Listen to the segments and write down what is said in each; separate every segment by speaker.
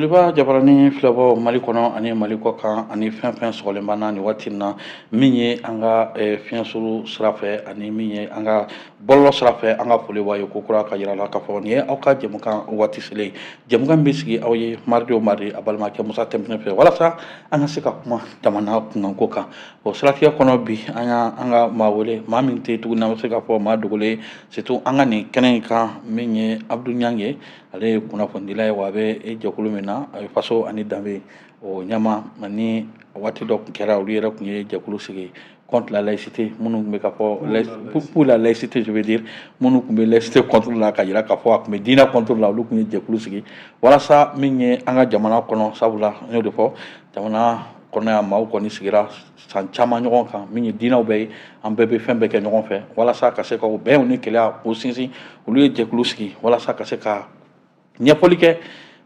Speaker 1: Joliba jabarani filɛbaaw, Mali kɔnɔ ani Mali kɔ kan, ani fɛn fɛn sɔgɔlen b'an na nin waati in na, min ye an ka fiɲɛsuru sira fɛ ani min ye an ka bɔlɔlɔ sira fɛ, an ka foli b'a ye ko kura ka yira la k'a fɔ nin ye aw ka jɛmukan waati selen, jɛmukan bɛ sigi aw ye mardi o mardi, a balimakɛ Musa Tɛnpinɛ fɛ, walasa an ka se ka kuma jamana kunkanko kan. O siratigɛ kɔnɔ, bi an y'an ka maa wele, maa min tɛ tuguni, an bɛ se k'a fɔ maa dogolen, surtout an ka nin kɛnɛ in kan, min ye Abdou Niang ye. Ale ye kunnafonidila ye, wa a bɛ jɛkulu min na, a ye Faso ani Danbe o ɲɛma. Ani waati dɔ tun kɛra, olu yɛrɛ tun ye jɛkulu sigi contre la laïcité, minnu tun bɛ ka fɔ pour la laïcité, je veux dire minnu tun bɛ laïcité contre la, ka jira k'a fɔ a tun bɛ diinɛ contre la. Olu tun ye jɛkulu sigi walasa min ye an ka jamana kɔnɔ, sabula n y'o de fɔ, jamana kɔnɔ yan, maaw kɔni sigira san caman ɲɔgɔn kan, min ye diinɛw bɛɛ ye, an bɛɛ bɛ fɛn bɛɛ kɛ ɲɔgɔn fɛ, walasa ka se ka o bɛnw ni keleya k'o sinsin. Olu ye jɛkulu sigi walasa ka se ka ɲɛfɔli kɛ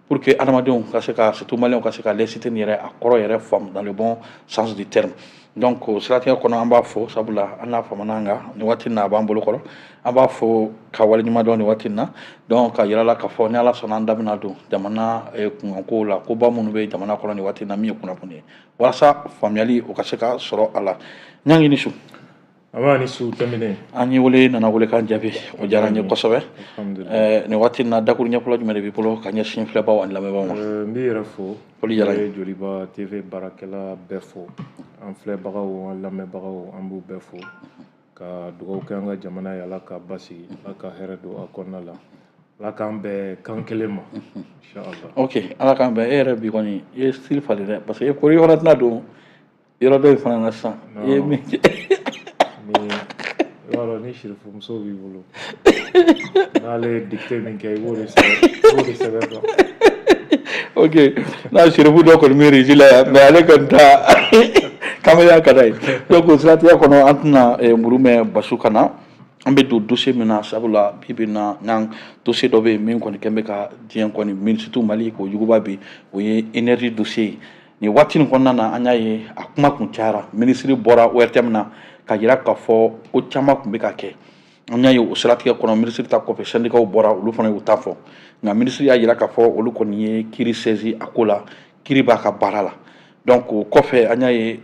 Speaker 1: pour que adamadenw ka se ka, surtout Maliyɛnw ka se ka laïcité nin yɛrɛ a kɔrɔ yɛrɛ faamu dans le bon sens du terme. Donc o siratigɛ kɔnɔ, an b'a fɔ, sabula an n'a faamana nka nin waati in na a b'an bolo kɔrɔ, an b'a fɔ ka waleɲuman dɔn nin waati in na. Donc ka yira la k'a fɔ ni Ala sɔnna, an da bɛna don jamana kunkankow la, koba minnu bɛ jamana kɔnɔ nin waati in na, min ye kunnafoni ye, walasa faamuyali o ka se ka sɔrɔ a la. Ɲangi, ni su.
Speaker 2: An b'a ni su, Tɛmɛnɛ.
Speaker 1: An ye wele nana, wele k'an jaabi, o diyara n ye kosɛbɛ. Nin waati in na, dakuru ɲɛfɔlɔ jumɛn de b'i bolo ka ɲɛsin filɛbaw ani lamɛnbaaw ma?
Speaker 2: N b'i yɛrɛ fo.
Speaker 1: Foli diyara n ye.
Speaker 2: N bɛ Joliba TV baarakɛla bɛɛ fo, an filɛbagaw, an lamɛnbagaw, an b'u bɛɛ fo, ka dugawu kɛ an ka jamana ye, Ala ka basigi, Ala ka hɛrɛ don a kɔnɔna la, Ala k'an bɛn kan kelen ma, inchallah.
Speaker 1: Ok, Ala k'an bɛn. E yɛrɛ bi kɔni, i ye style falen dɛ, parce que e ko i fana tɛna don yɔrɔ dɔ in fana na sisan, i ye min kɛ.
Speaker 2: Ni i b'a dɔn, ni sirifumuso b'i bolo, n'ale ye dictée min kɛ, i b'o de sɛbɛn, i b'o de sɛbɛn quoi.
Speaker 1: Ok, n'a sirifu dɔ kɔni bɛ régie la yan, mais ale kɔni ta kamalen ka d'a ye. Donc o siratigɛ kɔnɔ, an tɛna muru mɛn basu ka na, an bɛ don dossier min na, sabula bi bi in na, n'an dossier dɔ bɛ yen min kɔni kɛn bɛ ka diɲɛ kɔni min, surtout Mali, k'o juguba bi, o ye énergie dossier ye. Nin waati nin kɔnɔna na, an y'a ye a kuma kun cayara, minisiri bɔra ORTM na ka jira k'a fɔ ko caman tun bɛ ka kɛ. An y'a ye o siratigɛ kɔnɔ, minisiri ta kɔfɛ, syndicats bɔra, olu fana y'u ta fɔ. Nka minisiri y'a jira k'a fɔ olu kɔni ye kiiri saisi a ko la, kiiri b'a ka baara la. Donc o kɔfɛ, an y'a ye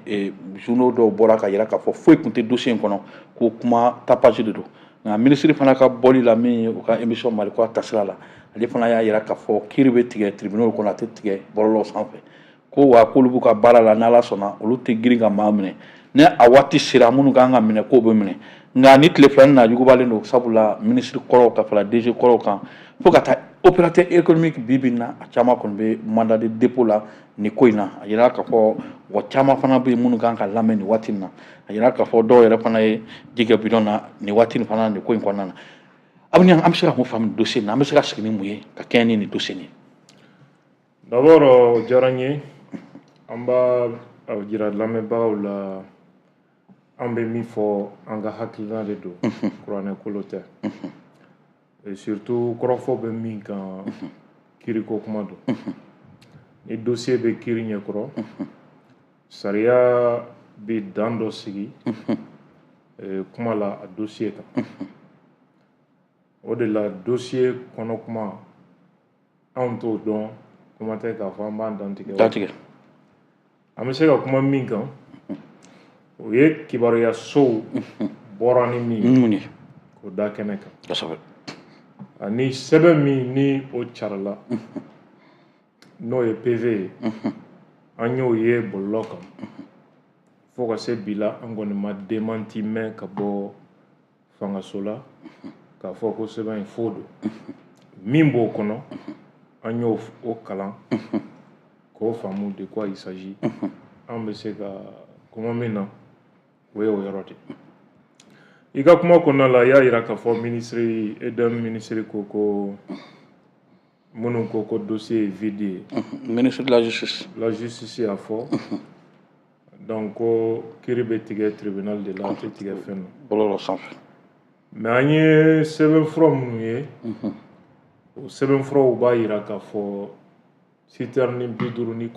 Speaker 1: journaux dɔw bɔra ka jira k'a fɔ foyi tun tɛ dossier in kɔnɔ, ko kuma tapage de don. Nka minisiri fana ka bɔli la, min ye u ka émission Malikura tasira la, ale fana y'a jira k'a fɔ kiiri bɛ tigɛ tribunal kɔnɔ, a tɛ tigɛ bɔlɔlɔ sanfɛ, ko wa k'olu b'u ka baara la, n'Ala sɔnna, olu tɛ girin ka maa minɛ, ni a waati sera, minnu kan ka minɛ, k'o bɛ minɛ. Nka ni tile filanin na, jugubalen don, sabula minisiri kɔrɔw ka fara DG kɔrɔw kan fo ka taa opérateur économique, bi bi in na, a caman kɔni bɛ mandat de dépôt la nin ko in na. A yira k'a fɔ mɔgɔ caman fana bɛ yen minnu kan ka lamɛn nin waati in na. A yira k'a fɔ dɔw yɛrɛ fana ye ji kɛ bidon na nin waati in fana, nin ko in kɔnɔna na. Aw an bɛ se ka mun faamu dossier in na? An bɛ se ka sigi ni mun ye ka kɛɲɛ ni nin dossier nin ye?
Speaker 2: D'abord, o diyara n ye. An b'a jira lamɛnbagaw la, an bɛ min fɔ, an ka hakilina de don, kuranɛ kolo tɛ, et surtout kɔrɔfɔ bɛ min kan, kiiriko kuma don. Ni dossier bɛ kiiri ɲɛkɔrɔ, sariya bɛ dan dɔ sigi kuma la a dossier kan. O de la, dossier kɔnɔ kuma, anw t'o dɔn, kuma tɛ k'a fɔ an b'an dantigɛ.
Speaker 1: Dantigɛ.
Speaker 2: An bɛ se ka kuma min kan, o ye kibaruyasow bɔra ni min ye
Speaker 1: mun ye
Speaker 2: k'o da kɛnɛ kan, ani sɛbɛn min ni o carila, n'o ye PV ye, an y'o ye bɔlɔlɔ kan. Fo ka se bi la, an kɔni ma démenti mɛn ka bɔ fangaso la k'a fɔ ko sɛbɛn in faux don. Min b'o kɔnɔ, an y'o o kalan k'o faamu de quoi il s'agit. An bɛ se ka kuma min na, o ye o yɔrɔ de. I ka kuma kɔnɔna la, i y'a yira k'a fɔ minisiri EDM, minisiri ko minnu ko dossier ye vide ye.
Speaker 1: Ministre de la Justice.
Speaker 2: La Justice y'a fɔ donc ko kiiri bɛ tigɛ tribunal de la, a tɛ tigɛ fɛn na.
Speaker 1: Bɔlɔlɔ sanfɛ.
Speaker 2: Mais an ye sɛbɛnfura minnu ye, o sɛbɛnfuraw b'a yira k'a fɔ citerne 59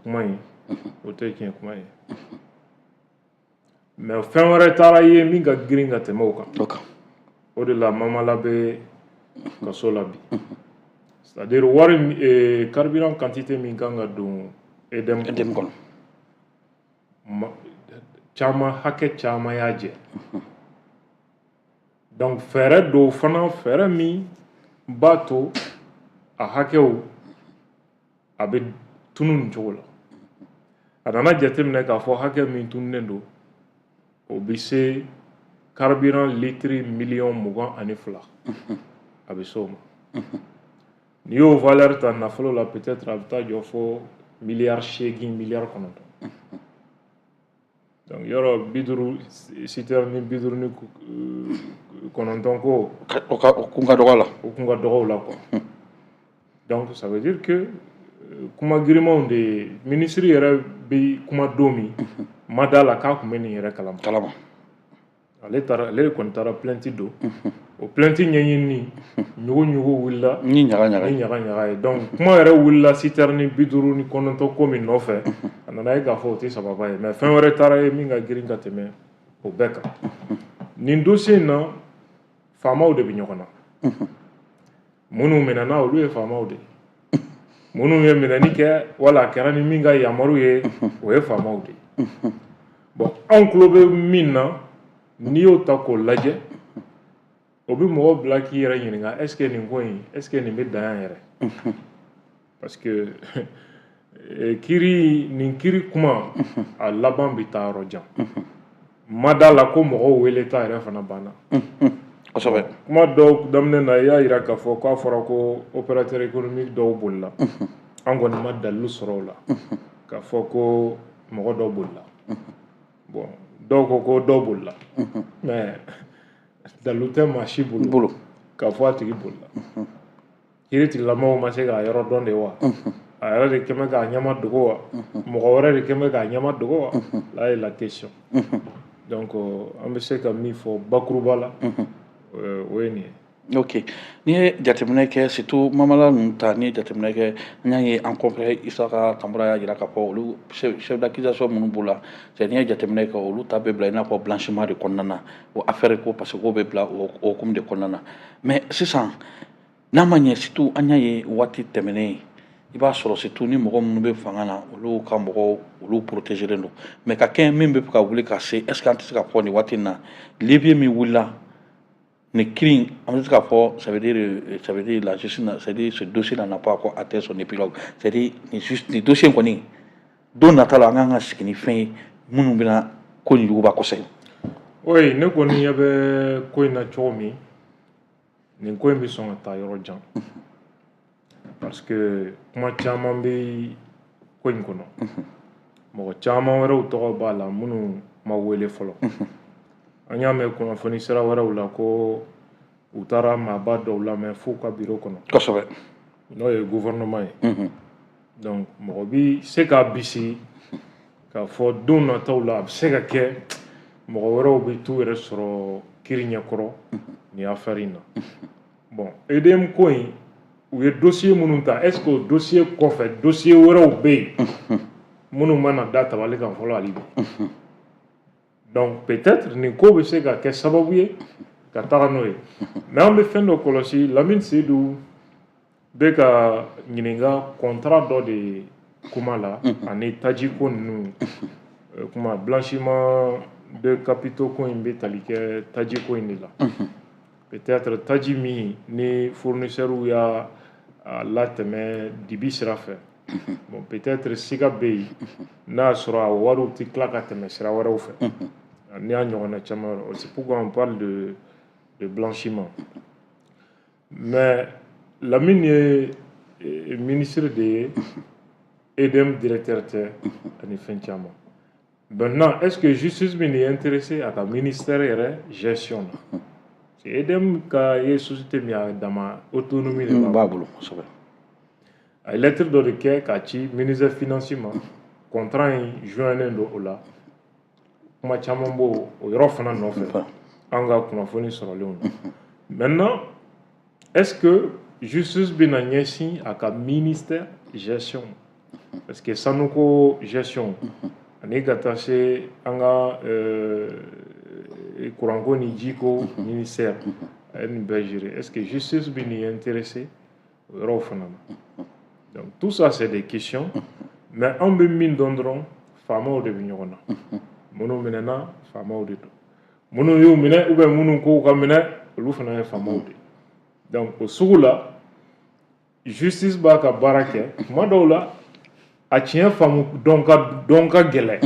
Speaker 2: kuma in, o tɛ tiɲɛ kuma ye. Mais fɛn wɛrɛ taara ye min ka girin ka tɛmɛ o kan.
Speaker 1: O kan.
Speaker 2: O de la, Mamala bɛ kaso la bi. C'est-à-dire wari carburant quantité min kan ka don EDM
Speaker 1: kɔnɔ,
Speaker 2: caman hakɛ caman y'a jɛ. Donc fɛɛrɛ dɔw fana, fɛɛrɛ min b'a to a hakɛw a bɛ tunu nin cogo la. A nana jateminɛ k'a fɔ hakɛ min tununnen don, o bɛ se carburant litre 22 millions, a bɛ se o ma. N'i y'o valeur ta nafolo la, peut-être a bɛ taa jɔ fo 8 miliyari, 9 miliyari. Donc yɔrɔ 50 citerne 59 ko
Speaker 1: o kun ka dɔgɔ a la.
Speaker 2: O kun ka dɔgɔ o la quoi. Donc ça veut dire que kuma girimanw de ministre yɛrɛ bɛ kuma don min ma da la k'a tun bɛ nin yɛrɛ kalama.
Speaker 1: Kalama.
Speaker 2: Ale taara, ale kɔni taara plainte don. O plainte ɲɛɲinini, ɲugu ɲugu wulila.
Speaker 1: Ni ɲaga ɲaga.
Speaker 2: Ni ɲaga ɲaga ye. Donc kuma yɛrɛ wulila citerne 59 ko min nɔfɛ, a nana ye k'a fɔ o tɛ sababa ye, mais fɛn wɛrɛ taara ye min ka girin ka tɛmɛ o bɛɛ kan. Nin dossier in na, faamaw de bɛ ɲɔgɔn na. Minnu minɛna, olu ye faamaw de ye. Minnu ye minɛni kɛ wala a kɛra ni min ka yamaru ye, o ye faamaw de ye. Bon, anw tulo bɛ min na, n'i y'o ta k'o lajɛ, o bɛ mɔgɔ bila k'i yɛrɛ ɲininka: est ce que nin ko in, est ce que nin bɛ dan yan yɛrɛ? Parce que kiiri nin, kiiri kuma a laban bɛ taa yɔrɔ jan. Ma da la ko mɔgɔw wele ta yɛrɛ fana banna. Kuma dɔw daminɛ na, i y'a yira k'a fɔ k'a fɔra ko opérateur économique dɔw bolila. An kɔni ma dalilu sɔrɔ o la k'a fɔ ko mɔgɔ dɔw bolila. Bon, dɔw ko ko dɔw bolila, mais dalilu tɛ maa si bolo k'a fɔ a tigi bolila. Kiiri tigilamɔgɔw ma se k'a yɔrɔ dɔn de wa? A yɛrɛ de kɛmɛ k'a ɲɛma dogo wa? Mɔgɔ wɛrɛ de kɛmɛ k'a ɲɛma dogo wa? Là est la question. Donc an bɛ se ka min fɔ bakuruba la, o ye nin ye.
Speaker 1: Ok, n'i ye jateminɛ kɛ, surtout Mamala ninnu ta, n'i ye jateminɛ kɛ, an y'a ye an confrère Isaka Tambura y'a jira k'a fɔ olu chef d'accusation minnu b'u la, c'est n'i ye jateminɛ kɛ, olu ta bɛ bila i n'a fɔ blanchiment de kɔnɔna na, o affaire ko, parce que k'o bɛ bila o hukumu de kɔnɔna na. Mais sisan, n'a ma ɲɛ, surtout an y'a ye waati tɛmɛnen, i b'a sɔrɔ surtout ni mɔgɔ minnu bɛ fanga na, olu ka mɔgɔw, olu protégelen don. Mais ka kɛ min bɛ fɛ ka wuli ka se, est ce que an tɛ se ka fɔ nin waati in na, levier min wulila nin kiiri, an bɛ se k'a fɔ ça veut dire la justice, c'est à dire ce dossier là n'a pas encore atteint son épilogue? C'est à dire nin dossier in kɔni, don nata la, an kan ka sigi ni fɛn ye minnu bɛna ko nin yuguba kosɛbɛ.
Speaker 2: Oui, ne kɔni ɲɛ bɛ ko in na cogo min, nin ko in bɛ sɔn ka taa yɔrɔ jan, parce que kuma caman bɛ ko in kɔnɔ. Mɔgɔ caman wɛrɛw tɔgɔ b'a la minnu ma wele fɔlɔ. An y'a mɛn kunnafoni sira wɛrɛw la ko u taara maaba dɔw lamɛn f'u ka biro kɔnɔ. N'o ye gouvernement ye. Donc mɔgɔ bi se k'a bisi k'a fɔ don nataw la, a bɛ se ka kɛ mɔgɔ wɛrɛw bɛ t'u yɛrɛ sɔrɔ kiiri ɲɛkɔrɔ nin affaire in na. Bon, EDM ko in, u ye dossier minnu ta, est ce que o dossier kɔfɛ, dossier wɛrɛw bɛ yen minnu mana da tabali kan fɔlɔ hali bi? Donc peut-être nin ko bɛ se ka kɛ sababu ye ka taga n'o ye. Mais an bɛ fɛn dɔ kɔlɔsi, Lamine Seydou bɛ ka ɲininka contrat dɔ de kuma la ani tajiko ninnu kuma. Blanchiment de capitaux ko in bɛ tali kɛ tajiko in de la. Peut-être taji min ni fournisseurs y'a latɛmɛ dibi sira fɛ, bon, peut-être siga bɛ yen n'a y'a sɔrɔ a wariw tɛ tila ka tɛmɛ sira wɛrɛw fɛ n'i y'a ɲɔgɔnna caman. C'est pourquoi on parle de blanchiment. Mais Lamine ye ministre de ye, EDM directeur tɛ ani fɛn caman. Maintenant, est-ce que justice bɛ nin intéressé a ka ministère yɛrɛ gestion na? EDM ka ye société min a dama autonomie de
Speaker 1: b'a bolo kosɛbɛ.
Speaker 2: A ye lettre dɔ de kɛ k'a ci ministère finance ma, contrat in joinnen don o la. Kuma caman b'o o yɔrɔ fana nɔfɛ an ka kunnafoni sɔrɔlenw na. Maintenant, est-ce que justice bɛna ɲɛsin a ka ministère gestion? Parce que sanuko gestion ani ka taa se an ka kuranko ni jiko ministère, a ye nin bɛɛ gérer. Est-ce que justice bɛ nin intéressé? O O yɔrɔw fana na. Donc tout ça, c'est des questions, mais anw bɛ min dɔn dɔrɔn, faamaw de bɛ ɲɔgɔn na. Minnu minɛna, faamaw de don. Minnu y'u minɛ ou bien minnu k'u ka minɛ, olu fana ye faamaw de ye. Donc o sugu la, justice b'a ka baara kɛ. Tuma dɔw la, a tiɲɛ faamu dɔn ka gɛlɛn.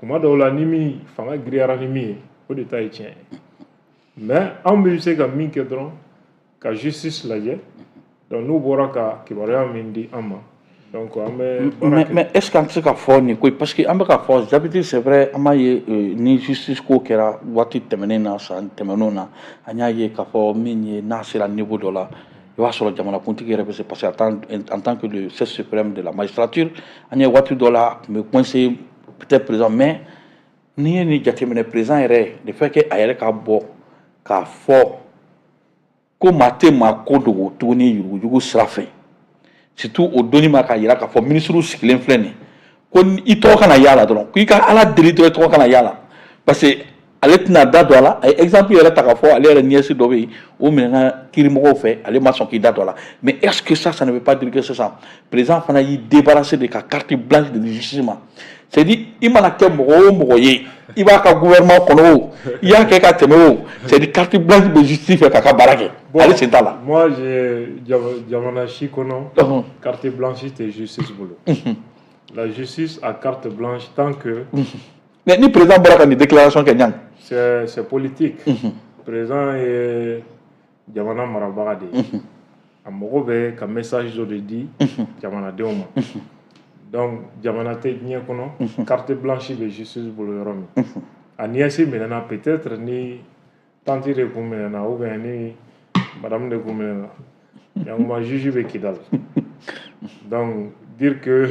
Speaker 2: Tuma dɔw la, ni min fanga giriyara ni min ye, o de ta ye tiɲɛ ye. Mais anw bɛ se ka min kɛ dɔrɔn, ka justice lajɛ. Donc n'u bɔra ka kibaruya min di an ma, donc an bɛ baara
Speaker 1: Mais,
Speaker 2: kɛ.
Speaker 1: mais est ce que an tɛ se ka fɔ nin ko, parce que an bɛ ka fɔ d'habitude, c'est vrai, an b'a ye ni justice ko kɛra waati tɛmɛnen na, san tɛmɛnenw na, an y'a ye k'a fɔ min ye, n'a sera niveau dɔ la, i b'a sɔrɔ jamanakuntigi yɛrɛ bɛ se, parce que en tant que le chef suprême de la magistrature, an ye waati dɔ la, a tun bɛ coincé peut-être président. Mais n'i ye nin jateminɛ, président yɛrɛ, le fait que a yɛrɛ ka bɔ k'a fɔ ko maa tɛ maa ko dogo tuguni yuruguyurugu sira fɛ, surtout o donni ma k'a yira k'a fɔ ministre sigilen filɛ nin ko i tɔgɔ kana y'a la dɔrɔn, ko i ka Ala deli dɔrɔn i tɔgɔ kana y'a la, parce que ale tɛna da don a la. A ye exemple yɛrɛ ta k'a fɔ ale yɛrɛ nièce dɔ bɛ yen, o minɛna kiirimɔgɔw fɛ, ale ma sɔn k'i da don a la. Mais est ce que ça ne veut pas dire que sisan président fana y'i débarrassé de ka carte blanche de justice ma? C'est à dire, i mana kɛ mɔgɔ o mɔgɔ ye, i b'a ka gouvernement kɔnɔ o, i y'a kɛ ka tɛmɛ o, c'est à dire carte blanche bɛ justice fɛ k'a ka baara kɛ, ale sen t'a la.
Speaker 2: Moi, j'ai jamana si kɔnɔ, carte blanche tɛ justice bolo. La justice a carte blanche tant que
Speaker 1: Mais ni président bɔra ka nin déclaration kɛ ɲan.
Speaker 2: C'est politique. Président ye jamana marabaga de ye. A mago bɛ ka message dɔ de di jamanadenw ma. Donc jamana tɛ diɲɛ kɔnɔ, carte blanche bɛ justice bolo yɔrɔ min. A nièce minɛna, peut-être ni tante de kun minɛna ou bien ni madame de kun minɛna, yanguma juge bɛ Kidal. Donc dire que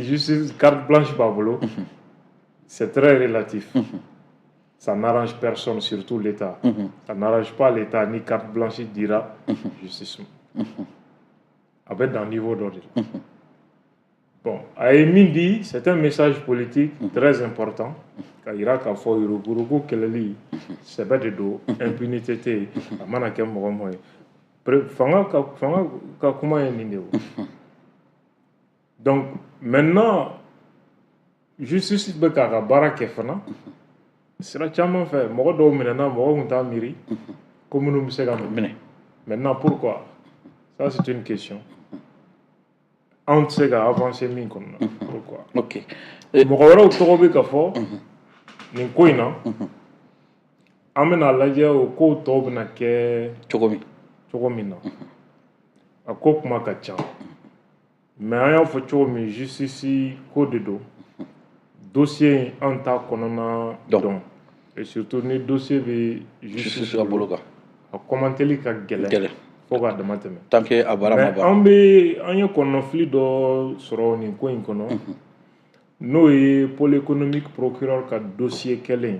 Speaker 2: justice carte blanche b'a bolo, c'est très relatif. Ça n'arrange personne, surtout l'État. Ça n'arrange pas l'État ni carte blanche dira justice ma. A bɛ dan niveau dɔ de la. Bon, a ye min di, c'est un message politique très important ka yira k'a fɔ yuruguyurugu kɛlɛli sɛbɛ de don, impunité tɛ yen, a mana kɛ mɔgɔ o mɔgɔ ye. Fanga ka kuma ye nin de ye o. Donc maintenant, justice bɛ k'a ka baara kɛ fana sira caman fɛ. Mɔgɔ dɔw minɛna, mɔgɔw tun t'a miiri ko minnu bɛ se ka minɛ. Maintenant, pourquoi? Ça, c'est une question anw tɛ se ka avancer min kɔnɔ na. Pourquoi? Mɔgɔ wɛrɛw tɔgɔ bɛ ka fɔ nin ko in na. An bɛna lajɛ o kow tɔw bɛna kɛ
Speaker 1: cogo min.
Speaker 2: Cogo min na, a ko kuma ka ca. Mais an y'a fɔ cogo min, justice ko de don. Dossier in, an t'a kɔnɔna dɔn, et surtout ni dossier bɛ
Speaker 1: justice ka bolo kan,
Speaker 2: a commenteli ka gɛlɛn fo k'a dama tɛmɛ.
Speaker 1: Tant que a baara ma
Speaker 2: Mais
Speaker 1: ban.
Speaker 2: an bɛ an ye kɔnɔnafili dɔ sɔrɔ nin ko in kɔnɔ, n'o ye pôle économique procureur ka dossier kɛlen,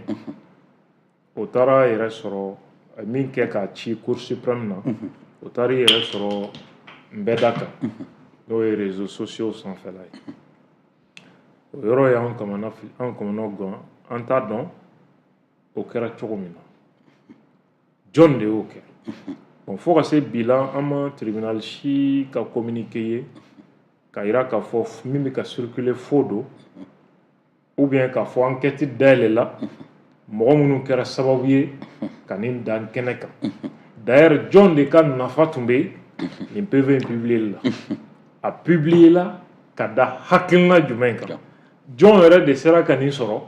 Speaker 2: o taara yɛrɛ sɔrɔ a min kɛ k'a ci Cour suprême na, o taara i yɛrɛ sɔrɔ nbɛda kan, n'o ye réseaux sociaux sanfɛla ye. O yɔrɔ y'an kamana, an kamana gan. An t'a dɔn o kɛra cogo min na, jɔn de y'o kɛ. Bon, fo ka se bi la, an ma tribunal si ka communiqué ye ka yira k'a fɔ min bɛ ka circuler faux don, ou bien k'a fɔ enquête dayɛlɛ la mɔgɔ minnu kɛra sababu ye ka nin dan kɛnɛ kan. D'ailleurs, jɔn de ka nafa tun bɛ nin PV in publier la? A publier la ka da hakilina jumɛn kan? Jɔn yɛrɛ de sera ka nin sɔrɔ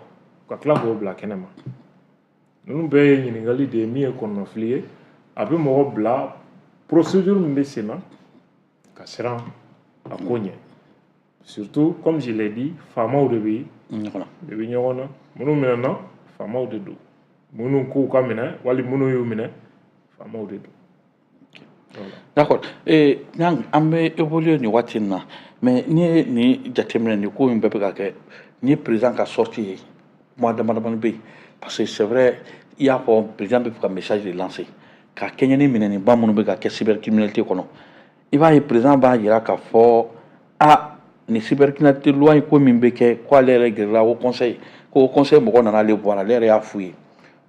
Speaker 2: ka tila k'o bila kɛnɛ ma? Ninnu bɛɛ ye ɲininkali de ye min ye kɔnɔnafili ye. A bɛ mɔgɔ bila procédure min bɛ sen na ka siran a ko ɲɛ. Surtout, comme je l'ai dit, faamaw de bɛ
Speaker 1: ɲɔgɔn na.
Speaker 2: De bɛ ɲɔgɔn na. Minnu minɛna, faamaw de don. Minnu k'u ka minɛ wali minnu y'u minɛ, faamaw de don. Voilà.
Speaker 1: D'accord. N'an an bɛ évoluer nin waati in na, mais n'i ye nin jateminɛ, nin ko in bɛɛ bɛ ka kɛ, n'i ye président ka sortie ye, kuma dama damani bɛ yen, parce que c'est vrai, i y'a fɔ président bɛ fɛ ka message de lancer ka kɛɲɛ ni minɛniba minnu bɛ ka kɛ cybercriminalité kɔnɔ. I b'a ye président b'a jira k'a fɔ a nin cybercriminalité loi in ko min bɛ kɛ, ko ale yɛrɛ gɛrɛla o conseil, ko conseil mɔgɔ nana ale bɔ a la. Ale yɛrɛ y'a f'u ye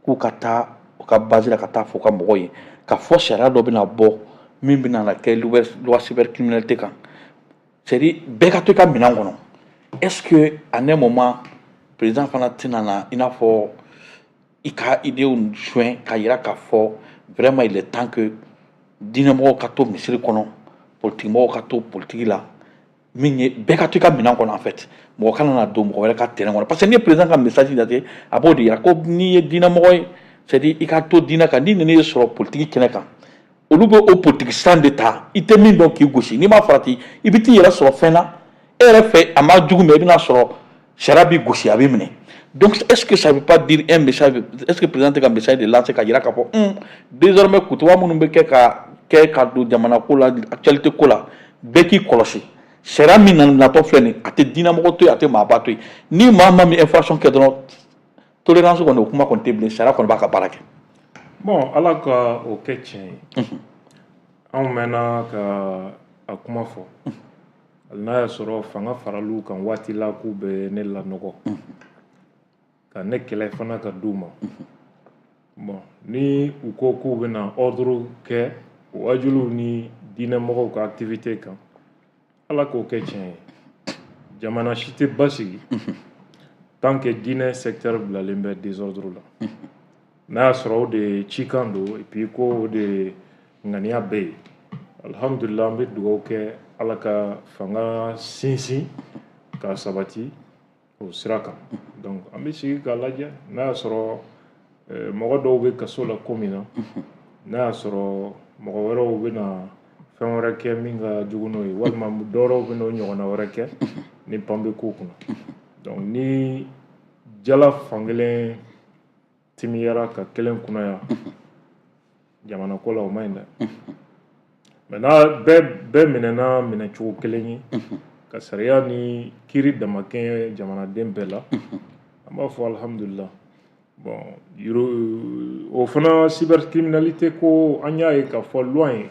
Speaker 1: k'u ka taa u ka base la, ka taa fɔ u ka mɔgɔw ye k'a fɔ sariya dɔ bɛna bɔ. Min bɛna na kɛ loi cybercriminalité kan, c'est à dire bɛɛ ka to i ka minɛn kɔnɔ. Est ce que à un moment, président fana tɛna na i n'a fɔ i ka idéew suɲɛ k'a yira k'a fɔ vraiment il est temps que diinɛmɔgɔw ka to misiri kɔnɔ, politique mɔgɔw ka to politique la, min ye bɛɛ ka to i ka minɛn kɔnɔ? En fait, mɔgɔ kana na don mɔgɔ wɛrɛ ka terrain kɔnɔ, parce que n'i ye président ka message lajɛ, a b'o de yira ko n'i ye diinɛmɔgɔ ye, c'est à dire i ka to diinɛ kan. N'i nana sɔrɔ politique kɛnɛ kan, olu bɛ o politique san de ta, i tɛ min dɔn, k'i gosi. N'i ma farati, i bɛ t'i yɛrɛ sɔrɔ fɛn na e yɛrɛ fɛ a ma jugu, mais i bɛna sɔrɔ sariya b'i gosi, a b'i minɛ. Donc est ce que ça veut pas dire un message? Est ce que président tɛ ka message de lancer ka yira k'a fɔ désormais kutuba minnu bɛ kɛ ka kɛ ka don jamana ko la, actualité ko la, bɛɛ k'i kɔlɔsi? Sariya min natɔ filɛ nin, a tɛ diinɛmɔgɔ to yen, a tɛ maaba to yen. Ni maa min infraction kɛ dɔrɔn, tolérance kɔni, o kuma kɔni tɛ bilen, sariya kɔni b'a ka baara kɛ.
Speaker 2: Bon, Ala ka o kɛ tiɲɛ ye. Anw mɛnna ka a kuma fɔ, hali n'a y'a sɔrɔ fanga faral'u kan waati la k'u bɛ ne lanɔgɔ ka ne kɛlɛ fana ka d'u ma. Bon, ni u ko k'u bɛna ordre kɛ wajuliw ni diinɛmɔgɔw ka activité kan, Ala k'o kɛ tiɲɛ ye. Jamana si tɛ basigi tant que diinɛ secteur bilalen bɛ désordre la. N'a y'a sɔrɔ o de cikan don, et puis ko o de ŋaniya bɛ yen, alhamdulillah, an bɛ dugawu kɛ, Ala ka fanga sinsin ka sabati o sira kan. Donc an bɛ sigi k'a lajɛ, n'a y'a sɔrɔ mɔgɔ dɔw bɛ kaso la ko min na, n'a y'a sɔrɔ mɔgɔ wɛrɛw bɛ na fɛn wɛrɛ kɛ min ka jugu n'o ye, walima dɔwɛrɛw bɛ n'o ɲɔgɔnna wɛrɛ kɛ ni pan bɛ k'u kunna. Donc ni jala fankelen timiyara ka kelen kunna jamana ko la, o man ɲi dɛ. Mais n'a bɛɛ minɛna minɛcogo kelen ye, ka sariya ni kiiri damakɛɲɛ jamanaden bɛɛ la, an b'a fɔ alhamdulillah. Bon, o fana cybercriminalité ko, an y'a ye k'a fɔ loi in,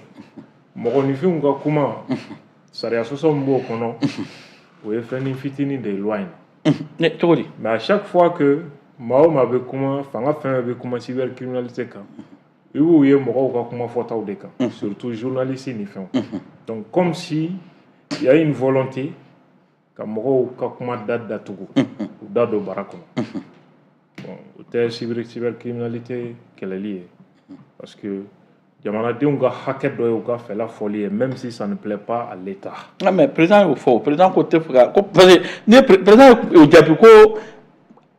Speaker 2: mɔgɔninfinw ka kuma, sariya sɔsɔ min b'o kɔnɔ, o ye fɛn fitinin de ye loi in
Speaker 1: na. Cogo di?
Speaker 2: Mais à chaque fois que maa o maa bɛ kuma, fanga fɛn fɛn bɛ kuma cybercriminalité kan, i b'u ye mɔgɔw ka kuma fɔtaw de kan, surtout journaliste ni fɛnw. Donc comme si il y a une volonté ka mɔgɔw ka kuma da datugu, u da don bara kɔnɔ. Bon, o tɛ cybercriminalité kɛlɛli ye, parce que jamanadenw ka hakɛ dɔ ye u ka fɛla fɔli ye, même si ça ne plaît pas à l'État.
Speaker 1: Ah, mais président y'o fɔ, président ko tɛ fɛ ka ko, parce que ni président y'o jaabi ko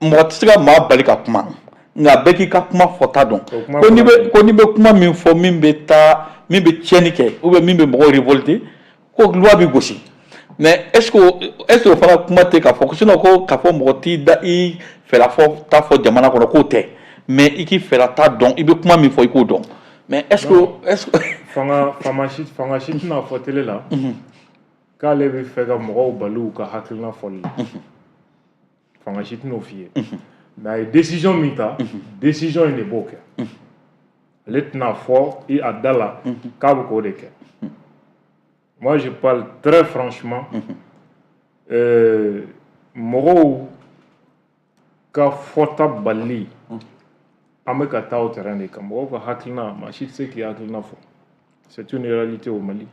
Speaker 1: mɔgɔ tɛ se ka maa bali ka kuma, nka bɛɛ k'i ka kuma fɔta dɔn. Ko n'i bɛ kuma min fɔ, min bɛ taa, min bɛ tiɲɛni kɛ ou bien min bɛ mɔgɔw révolter, ko loi b'i gosi. Mais est ce que o fana kuma tɛ k'a fɔ, sinon ko k'a fɔ mɔgɔ t'i da i fɛla fɔ t'a fɔ jamana kɔnɔ, k'o tɛ, mais i k'i fɛla ta dɔn, i bɛ kuma min fɔ, i k'o dɔn. Mais est ce que
Speaker 2: Fanga si tɛna fɔ télé la k'ale bɛ fɛ ka mɔgɔw bali u ka hakilina fɔli la. Fanga si tɛn'o f'i ye. Mais a ye décision min ta, décision in de b'o kɛ. Ale tɛna fɔ i a da la k'a bɛ k'o de kɛ. Moi, je parle très franchement, mɔgɔw ka fɔta balili, an bɛ ka taa o terrain de kan. Mɔgɔw ka hakilina, maa si tɛ se k'i hakilina fɔ. C'est une réalité au Mali.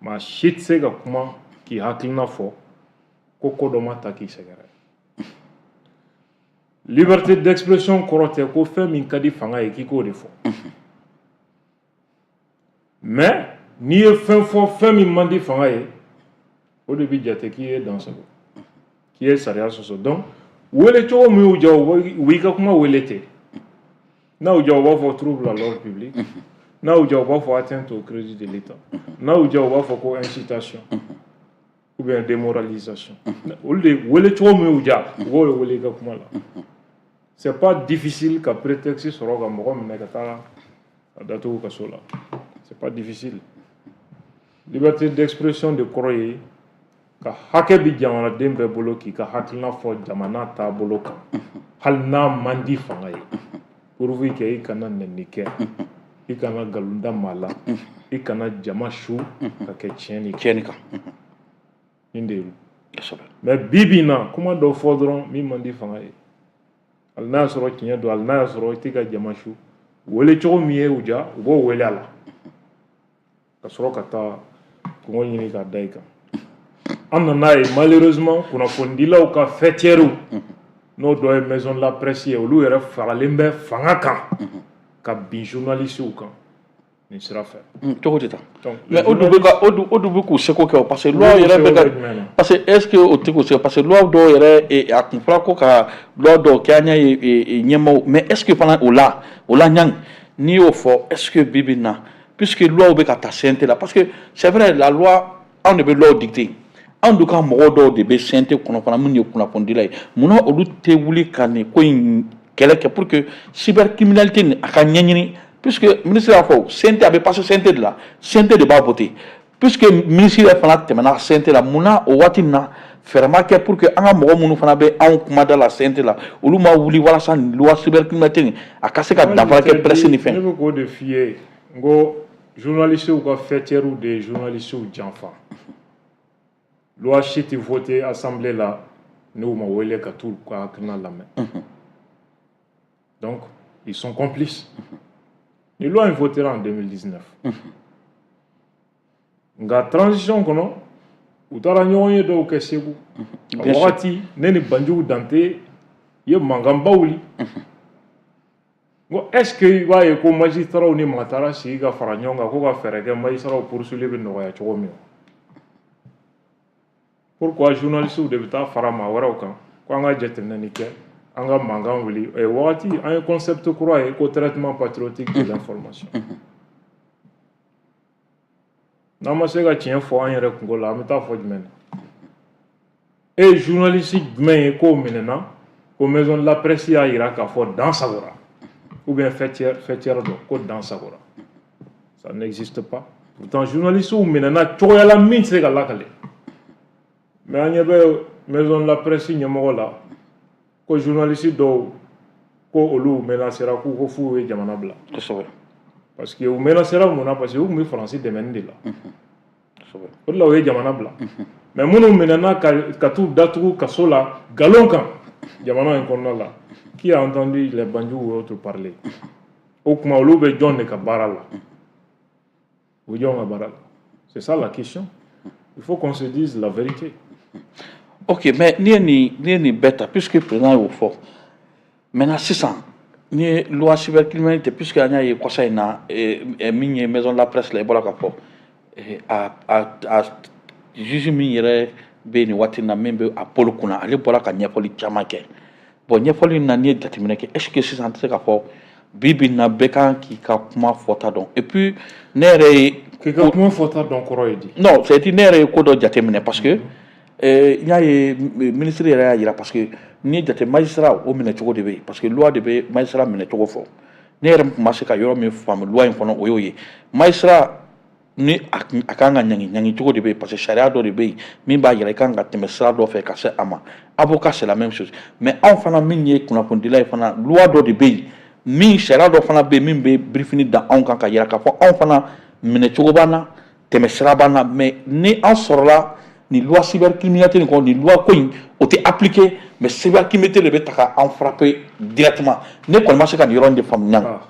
Speaker 2: Maa si tɛ se ka kuma k'i hakilina fɔ ko ko dɔ ma ta k'i sɛgɛrɛ. Liberté d'expression kɔrɔ tɛ ko fɛn min ka di fanga ye k'i k'o de fɔ. Mais n'i ye fɛn fɔ, fɛn min man di fanga ye, o de bɛ jate k'i ye dansago, k'i ye sariya sɔsɔ. Donc wele cogo min y'u diya, u b'i ka kuma wele ten. N'a y'u diya, u b'a fɔ trouble à l'ordre public. N'a y'u diya, u b'a fɔ atteinte au crédit de l'État. N'a y'u diya, u b'a fɔ ko incitation ou bien démoralisation. Olu de wele cogo min y'u diya, u b'o de wele i ka kuma la. C'est pas difficile ka prétexte sɔrɔ ka mɔgɔ minɛ ka taa a datugu kaso la. C'est pas difficile. Liberté d'expression de kɔrɔ ye ka hakɛ bi jamanaden bɛɛ bolo k'i ka hakilina fɔ jamana taabolo kan, hali n'a man di fanga ye, pourvu que i kana nɛni kɛ, i kana nkalon da maa la, i kana jama su ka kɛ tiɲɛni
Speaker 1: tiɲɛni kan.
Speaker 2: Nin de ye. Mais bi bi in na, kuma dɔ fɔ dɔrɔn min man di fanga ye, hali n'a y'a sɔrɔ tiɲɛ don, hali n'a y'a sɔrɔ i tɛ ka jama su, wele cogo min ye u diya, u b'o wele a la. Ka sɔrɔ ka taa kungo ɲini k'a da i kan. An nana ye, malheureusement, kunnafonidilaw ka faîtièrew, n'o dɔ ye Maison de la Presse ye, olu yɛrɛ faralen bɛ fanga kan ka bin journalistes kan nin sira fɛ.
Speaker 1: Cogo di tan? Mais o dun bɛ ka o dun bɛ k'u seko kɛ o, parce que loi yɛrɛ bɛ ka, parce que est ce que o tɛ k'u se, parce que loi dɔw yɛrɛ, a kun fɔra ko ka loi dɔw kɛ, an y'a ye ɲɛmaaw. Mais est ce que fana o la ɲangi n'i y'o fɔ, est ce que bi bi in na, puisque loi bɛ ka taa CNT la, parce que c'est vrai, la loi, anw de bɛ loi dicter, anw dun ka mɔgɔw dɔw de bɛ CNT kɔnɔ fana minnu ye kunnafonidila ye, munna olu tɛ wuli ka nin ko in kɛlɛ kɛ pour que cybercriminalité nin a ka ɲɛɲini? Puisque ministre y'a fɔ, CNT, a bɛ passer CNT de la, CNT de b'a voter. Puisque ministre yɛrɛ fana tɛmɛna CNT la, munna o waati in na fɛɛrɛ ma kɛ pour que an ka mɔgɔ minnu fana bɛ anw kumada la CNT la, olu ma wuli walasa nin loi cybercriminalité nin a ka se ka danfara kɛ presse ni fɛn?
Speaker 2: Ne bɛ k'o de f'i ye, n ko journalistes ka faîtièrew de ye journalistes janfa. Loi si tɛ voter assemblée la n'u ma wele ka t'u ka hakilina lamɛn. Donc ils sont complices. Ni loi in votera en 2019, nka transition kɔnɔ, u taara ɲɔgɔn ye dɔw kɛ Segu. A wagati, ne ni Banjugu Dante ye mankanba wuli. N ko est ce que i b'a ye ko magistrats ni maa taara sigi ka fara ɲɔgɔn kan ko ka fɛɛrɛ kɛ magistrats poursuivre bɛ nɔgɔya cogo min? Pourquoi journalistes de bɛ taa fara maa wɛrɛw kan ko an ka jateminɛli kɛ, an ka mankan wuli? Wagati an ye concept kura ye ko traitement patriotique de l'information. N'an ma se ka tiɲɛ fɔ an yɛrɛ kungo la, an bɛ taa fɔ jumɛn na? E ye journaliste jumɛn ye k'o minɛna ko Maison de la Presse y'a jira k'a fɔ dan sagora, ou bien faîtière dɔ ko dan sagora? Ça n'existe pas. Pourtant journalistes minɛna cogoya la min tɛ se ka lakale. Mais an ɲɛ bɛ Maison de la Presse ɲɛmɔgɔ la ko journaliste dɔw ko olu menacera, k'u ko f'u ye jamana bila. Parce que u menacera mun na? Parce que u tun bɛ Faransi dɛmɛni de la. O de la u ye jamana bila. Mais minnu minɛna ka t'u datugu kaso la nkalon kan jamana in kɔnɔna la, qui a entendu les Banjugu ou autres parler? O tuma olu bɛ jɔn de ka baara la? U bɛ jɔn ka baara la? C'est ça la question. Il faut qu'on se dise la vérité.
Speaker 1: Ok, mais n'i ye nin bɛɛ ta, puisque président y'o fɔ, maintenant sisan n'i ye loi cybercriminalité, puisque an y'a ye kɔsa in na, min ye Maison de la Presse la, i bɔra ka fɔ, a juge min yɛrɛ bɛ yen nin waati in na, min bɛ a pôle kunna, ale bɔra ka ɲɛfɔli caman kɛ. Bon, ɲɛfɔli in na, n'i ye jateminɛ kɛ, est ce que sisan an tɛ se k'a fɔ bi bi in na bɛɛ kan k'i ka kuma fɔta dɔn? Et puis ne yɛrɛ ye
Speaker 2: K'i ka kuma fɔta dɔn kɔrɔ ye di?
Speaker 1: Non, c'est à dire ne yɛrɛ ye ko dɔ jateminɛ, parce que n y'a ye ministre yɛrɛ y'a jira, parce que n'i ye jate, magistrat o minɛ cogo de bɛ yen, parce que loi de bɛ magistrat minɛ cogo fɔ. Ne yɛrɛ tun ma se ka yɔrɔ min faamu loi in kɔnɔ, o y'o ye. Magistrat ni a kan ka ɲangi, ɲangi cogo de bɛ yen, parce que sariya dɔ de bɛ yen min b'a jira i kan ka tɛmɛ sira dɔ fɛ ka se a ma. Avocat, c'est la même chose. Mais anw fana min ye kunnafonidila ye fana, loi dɔ de bɛ yen min, sariya dɔ fana bɛ yen min bɛ birifini da anw kan ka yira k'a fɔ anw fana minɛ cogo b'an na, tɛmɛ sira b'an na. Mais ni an sɔrɔla nin loi cybercriminalité nin kɔnɔ, nin loi ko in o tɛ appliquer, mais cybercriminalité de bɛ ta ka an frapper directement. Ne kɔni ma se ka nin yɔrɔ in de faamuya.
Speaker 2: Ah,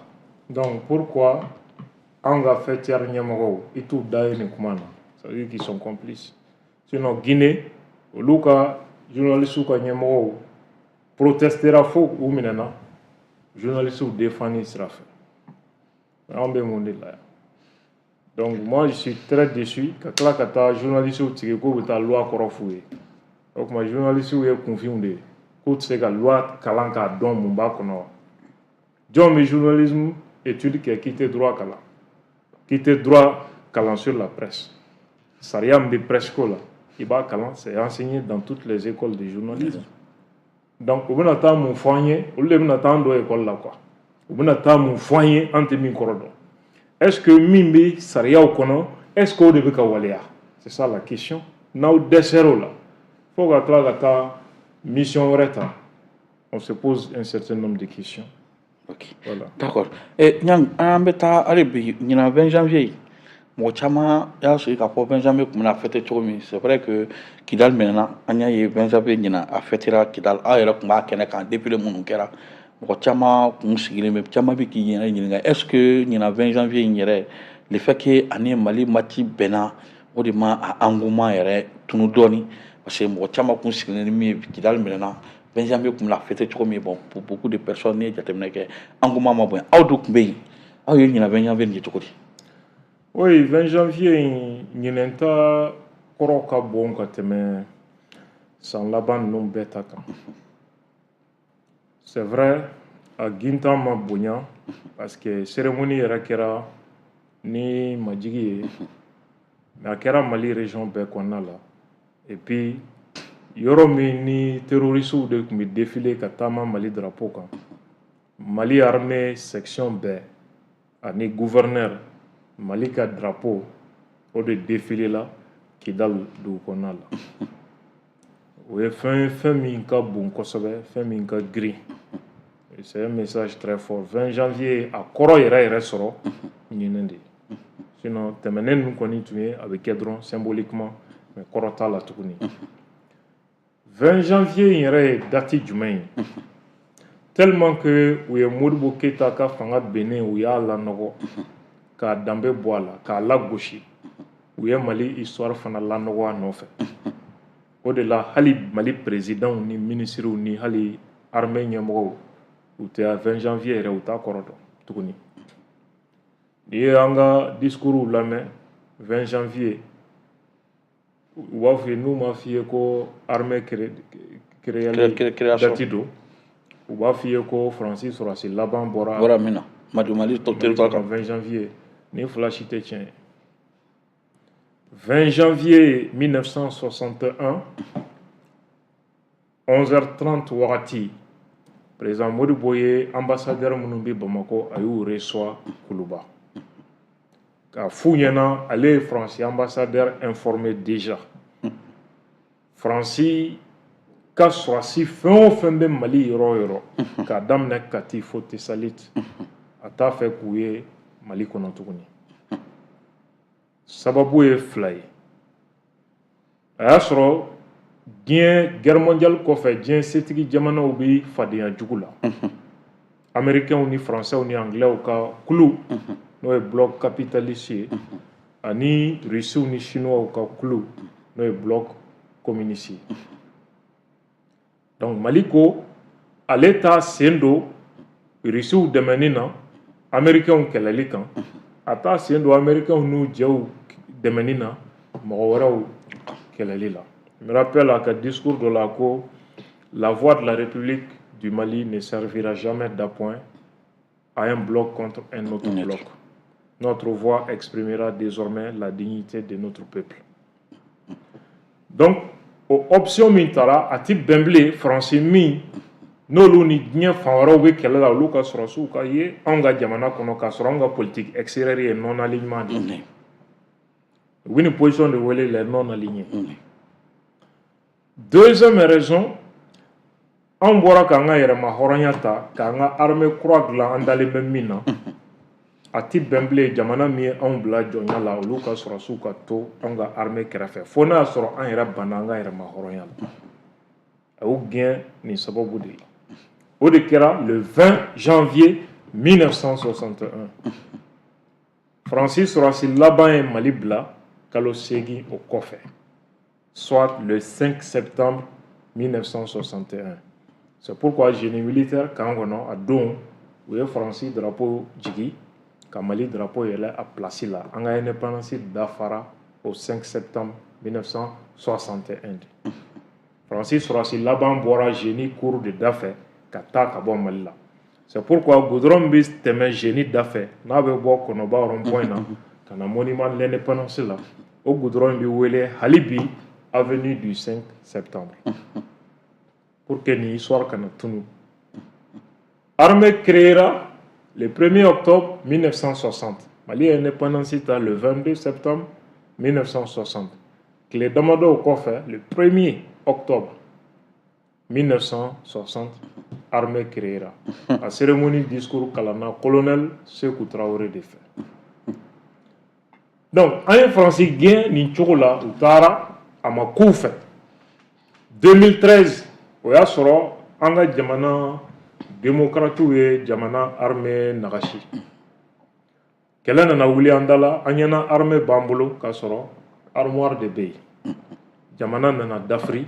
Speaker 2: donc pourquoi an ka faîtière ɲɛmɔgɔw i t'u da ye nin kuma na? Ça veut dire qu'ils sont complices. Sinon Guinée, olu ka journalistes ka ɲɛmɔgɔw protestera fo u minɛna journalistes défendni sira fɛ. Anw bɛ mun de la yan? Donc moi, je suis très déçu ka tila ka taa journalistes tigɛ k'u bɛ taa loi kɔrɔ f'u ye. O tuma journalistes ye kunfinw de ye k'u tɛ se ka loi kalan k'a dɔn mun b'a kɔnɔ wa? Jɔn bɛ journalisme étude kɛ k'i tɛ droit kalan, k'i tɛ droit kalan sur la presse? Sariya min bɛ presse ko la, i b'a kalan, c'est enseigné dans toutes les écoles de journalisme. Donc u bɛna taa mun fɔ an ye? Olu de bɛna taa an don école la quoi. U bɛna taa mun fɔ an ye an tɛ min kɔrɔ dɔn? Est-ce que min bɛ sariyaw kɔnɔ, est-ce que o de bɛ ka waleya? C'est ça la question. N'aw dɛsɛr'o la fo ka tila ka taa mission wɛrɛ ta, on se pose un certain nombre de questions.
Speaker 1: Ok.
Speaker 2: Voilà.
Speaker 1: D'accord. Ɲang, an bɛ taa hali bi ɲinan 20 janvier. Mɔgɔ caman y'a sigi k'a fɔ 20 janvier tun bɛna fêter cogo min. C'est vrai que Kidal minɛna, an y'a ye 20 janvier ɲinan a fêtera Kidal, aw yɛrɛ tun b'a kɛnɛ kan, défilé minnu kɛra, mɔgɔ caman kun sigilen bɛ, caman bɛ k'i yɛrɛ ɲininka est ce que ɲinan 20 janvier in yɛrɛ Le fait que ani Mali match bɛnna, o de ma a engouement yɛrɛ tunu dɔɔni, parce que mɔgɔ caman kun sigilen ni min ye, Kidali minɛna, 20 janvier kun bɛna fêter cogo min. Bon, pour beaucoup de personnes, n'i ye jateminɛ kɛ, engouement ma bonya. Aw dun tun bɛ yen, aw ye ɲinan 20 janvier nin ye cogo di?
Speaker 2: Oui, 20 janvier in, ɲinɛn ta kɔrɔ ka bon ka tɛmɛ san laban ninnu bɛɛ ta kan. C'est vrai, a gintan ma bonya parce que cérémonie yɛrɛ kɛra ni majigi ye, mais a kɛra Mali région bɛɛ kɔnɔna la. Et puis yɔrɔ min ni terroristes de tun bɛ défiler ka taama Mali drapeau kan, Mali armée section bɛɛ ani gouverneur, Mali ka drapeau o de défilé la Kidal dugu kɔnɔna la. O ye fɛn ye, fɛn min ka bon kosɛbɛ, fɛn min ka girin. C'est un message très fort. 20 janvier a kɔrɔ yɛrɛ yɛrɛ sɔrɔ ɲinɛn de ye. Sinon tɛmɛnen ninnu kɔni tun ye a bɛ kɛ dɔrɔn symboliquement, mais kɔrɔ t'a la tuguni. 20 janvier in yɛrɛ ye date jumɛn ye? Tellement que u ye Modibo Keyita ka fanga bennen, u y'a lanɔgɔ k'a danbe bɔ a la, k'a lagosi, u ye Mali histoire fana lanɔgɔ a nɔfɛ. O de la hali Mali président ni ministres ni hali armée ɲɛmɔgɔw, u tɛ 20 janvier yɛrɛ, u t'a kɔrɔ dɔn tuguni. N'i ye an ka discours lamɛn 20 janvier, u b'a f'i ye, n'u m'a f'i ye ko armée créali date don, u b'a f'i ye ko Faransi sɔrɔdasi laban bɔra
Speaker 1: bɔra min na Mali, Mali territoire kan.
Speaker 2: 20 janvier, nin fila si tɛ tiɲɛ ye. 20 janvier 1961, 11h30 wagati, président Modibo ye ambassadeur minnu bɛ Bamakɔ, a y'u reçoit Kuluba k'a f'u ɲɛna, ale ye Faransi ambassadeur informé déjà, Faransi ka sɔrɔdasi fɛn o fɛn bɛ Mali yɔrɔ o yɔrɔ, k'a daminɛ Kati fo Tesalit, a t'a fɛ k'u ye Mali kɔnɔ tuguni. Sababu ye fila ye. A y'a sɔrɔ diɲɛ guerre mondiale kɔfɛ, diɲɛ setigi jamanaw bɛ fadenya jugu la. Américains ni Français ni Anglais ka kulu, n'o ye bloc capitaliste ye, ani Russiw ni Chinois ka kulu, n'o ye bloc communiste ye. Donc Mali ko ale t'a sen don Russiw dɛmɛni na Américains kɛlɛli kan, a t'a sen don Américains n'u jɛw dɛmɛni na mɔgɔ wɛrɛw kɛlɛli la. Je me rappelle a ka discours dɔ la ko la voix de la République du Mali ne servira jamais d'appoint à un bloc contre un autre bloc. Notre voix exprimera désormais la dignité de notre peuple. Donc o option min taara, a ti bɛn bilen Faransi min n'olu ni diɲɛ fan wɛrɛw bɛ kɛlɛ la, olu ka sɔrɔdasiw ka ye anw ka jamana kɔnɔ, k'a sɔrɔ anw ka politique extérieure ye non alignement de ye. U bɛ nin position de wele les non alignés. Deuxième raison, anw bɔra k'an ka yɛrɛma hɔrɔnya ta, k'an ka armée kura dilan, an dalen bɛ min na, a ti bɛn bilen jamana min ye anw bila jɔnya la, olu ka sɔrɔdasiw ka to anw ka armée kɛrɛfɛ, fo n'a y'a sɔrɔ an yɛrɛ banna an ka yɛrɛma hɔrɔnya la. A y'u gɛn nin sababu de la. O de kɛra le 20 janvier 1961. Faransi sɔrɔdasi laban ye Mali bila kalo 8 o kɔfɛ, soit le 5 septembre 1961. C'est pourquoi génie militaire camp kɔnɔ, a don u ye Faransi drapeau jigi ka Mali drapeau yɛlɛ a place la. An ka indépendance dafara au 5 septembre 1961 de. Faransi sɔrɔdasi laban bɔra génie cour de da fɛ ka taa ka bɔ Mali la. C'est pourquoi goudron min bɛ tɛmɛ génie da fɛ, n'a bɛ bɔ Kɔnɔba rond-point na ka na monument de l'indépendance la, o goudron in bɛ wele hali bi avenue du 5 septembre, pour que nin histoire kana tunu. Armée créera le 1er octobre 1960. Mali ye indépendance ta le 22 septembre 1960. Tile damadɔ o kɔfɛ, le 1er octobre 1960, armée créera. A cérémonie discours kalanna colonel Sékou Traoré de fɛ. Donc an ye Faransi gɛn nin cogo la, u taara, a ma k'u fɛ. 2013, o y'a sɔrɔ an ka jamana démocrates ye jamana armée nagasi. Kɛlɛ nana wuli an da la, an ɲɛna armée b'an bolo, k'a sɔrɔ armoire de bɛ yen. Jamana nana dafiri.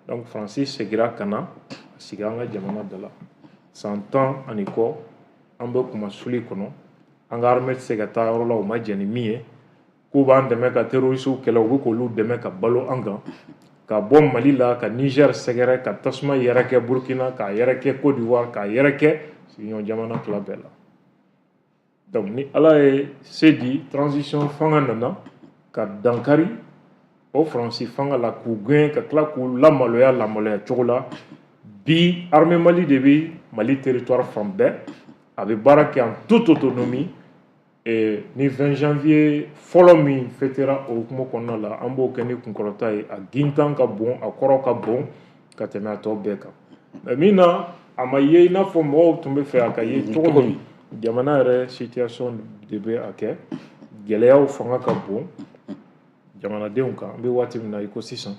Speaker 2: Donc Faransi segira ka na sigi an ka jamana da la. San 10 ani kɔ, an bɛ kumasuli kɔnɔ. An ka armée tɛ se ka taa yɔrɔ la u ma jɛn ni min ye. K'u b'an dɛmɛ ka terroristes kɛlɛ, u bɛ k'olu dɛmɛ ka balo an kan, ka bɔ Mali la ka Niger sɛgɛrɛ, ka tasuma yɛrɛkɛ Burkina, k'a yɛrɛkɛ Côte d'Ivoire, k'a yɛrɛkɛ sigiɲɔgɔn jamana tila bɛɛ la. Donc ni Ala ye se di, transition fanga nana ka dankari o Faransi fanga la, k'u gɛn, ka tila k'u lamaloya lamaloya cogo la. Bi, armée Mali de bɛ Mali territoire fan bɛɛ, a bɛ baara kɛ en toute autonomie. Et ni 20 janvier fɔlɔ min fêtera, o hukumu kɔnɔna la, an b'o kɛ ni kunkɔrɔta ye. A gintan ka bon, a kɔrɔ ka bon ka tɛmɛ a tɔ bɛɛ kan. Mais min na a ma ye i n'a fɔ mɔgɔw tun bɛ fɛ a ka ye cogo min, jamana yɛrɛ situation de bɛ a kɛ. Gɛlɛyaw fanga ka bon jamanadenw kan. An bɛ waati min na i ko sisan,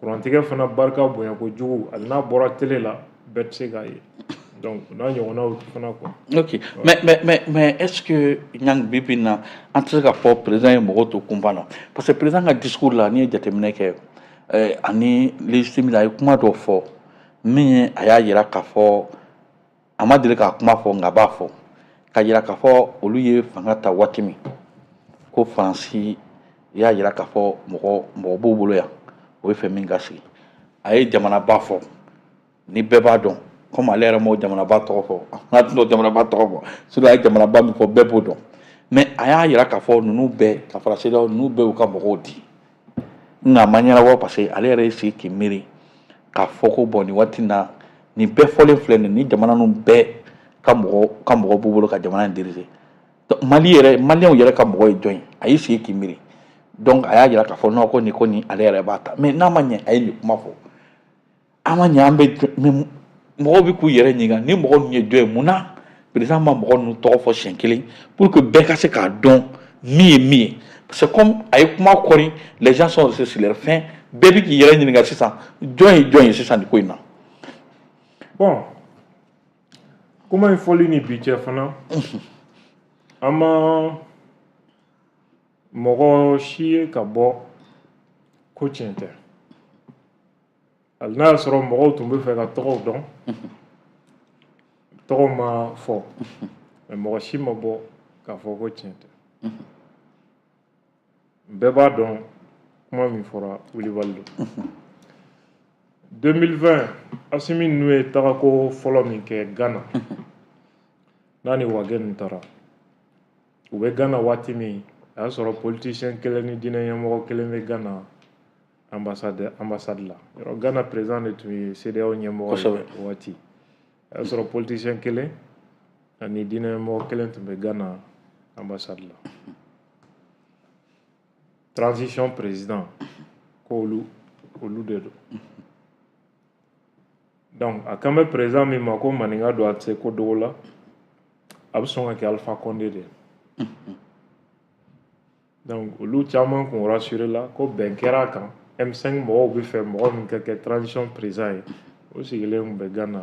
Speaker 2: kurantigɛ fana barika bonya kojugu, hali n'a bɔra télé la, bɛɛ tɛ se k'a ye. Donc n'a ɲɔgɔnnaw fana quoi.
Speaker 1: Ok, mais est-ce que Niang, bi bi in na, an tɛ se k'a fɔ président ye mɔgɔw to kunpan na? Parce que président ka discours la, n'i ye jateminɛ kɛ, ani légitime, a ye kuma dɔ fɔ min ye, a y'a yira k'a fɔ a ma deli k'a kuma fɔ, nka a b'a fɔ ka yira k'a fɔ olu ye fanga ta waati min, ko Faransi y'a yira k'a fɔ mɔgɔ mɔgɔ b'u bolo yan, o bɛ fɛ min ka sigi. A ye jamanaba fɔ ni bɛɛ b'a dɔn, komi ale yɛrɛ m'o jamanaba tɔgɔ fɔ, an tɛna o jamanaba tɔgɔ fɔ. Sinon a ye jamanaba min fɔ, bɛɛ b'o dɔn. Mais a y'a yira k'a fɔ ninnu bɛɛ ka fara CEDEAO, ninnu bɛɛ y'u ka mɔgɔw di, nka a ma ɲɛnabɔ, parce que ale yɛrɛ y'i sigi k'i miiri k'a fɔ ko bon, nin waati in na, nin bɛɛ fɔlen filɛ nin, ni jamana ninnu bɛɛ ka mɔgɔ b'u bolo ka jamana in diriger, donc Mali yɛrɛ, maliyɛnw yɛrɛ ka mɔgɔ ye jɔn ye? A y'i sigi k'i miiri. Donc a y'a yira k'a fɔ non, ko nin ko nin, ale yɛrɛ b'a ta. Mais n'a ma ɲɛ, a ye nin kuma fɔ, a ma ɲɛ, an bɛ, mais mɔgɔw bɛ k'u yɛrɛ ɲininka ni mɔgɔ ninnu ye jɔn ye. Mun na président ma mɔgɔ ninnu tɔgɔ fɔ siɲɛ kelen pour que bɛɛ ka se k'a dɔn min ye min ye? Parce que comme a ye kuma kɔri, les gens sont restés sur leur faim. Bɛɛ bɛ k'i yɛrɛ ɲininka sisan, jɔn ye jɔn ye sisan nin ko in na?
Speaker 2: Bon, kuma in fɔli ni bi cɛ fana, an ma mɔgɔ si ye ka bɔ ko tiɲɛ tɛ. Hali n'a y'a sɔrɔ mɔgɔw tun bɛ fɛ ka tɔgɔw dɔn, tɔgɔ ma fɔ, mais mɔgɔ si ma bɔ k'a fɔ ko tiɲɛ tɛ. Bɛɛ b'a dɔn kuma min fɔra, wulibali don. 2020, Asimi ninnu ye tagako fɔlɔ min kɛ Ghana, n'a ni Wage ninnu taara, u bɛ Ghana waati min, a y'a sɔrɔ politicien kelen ni diinɛ ɲɛmɔgɔ kelen bɛ Ghana ambassade la. Yɔrɔ Ghana président de tun ye CEDEAO ɲɛmɔgɔ ye o waati. A y'a sɔrɔ politicien kelen ani diinɛ ɲɛmɔgɔ kelen tun bɛ Ghana ambassade la. Transition président ko olu de don. Donc a kan bɛ président min ma ko maninka don, a tɛ se ko dogo la, a bɛ sɔn ka kɛ Alpha Condé de ye. Donc olu caman kun rassuré la ko bɛn kɛra a kan, M5 mɔgɔw bɛ fɛ mɔgɔ min ka kɛ transition président ye, o sigilen tun bɛ Ghana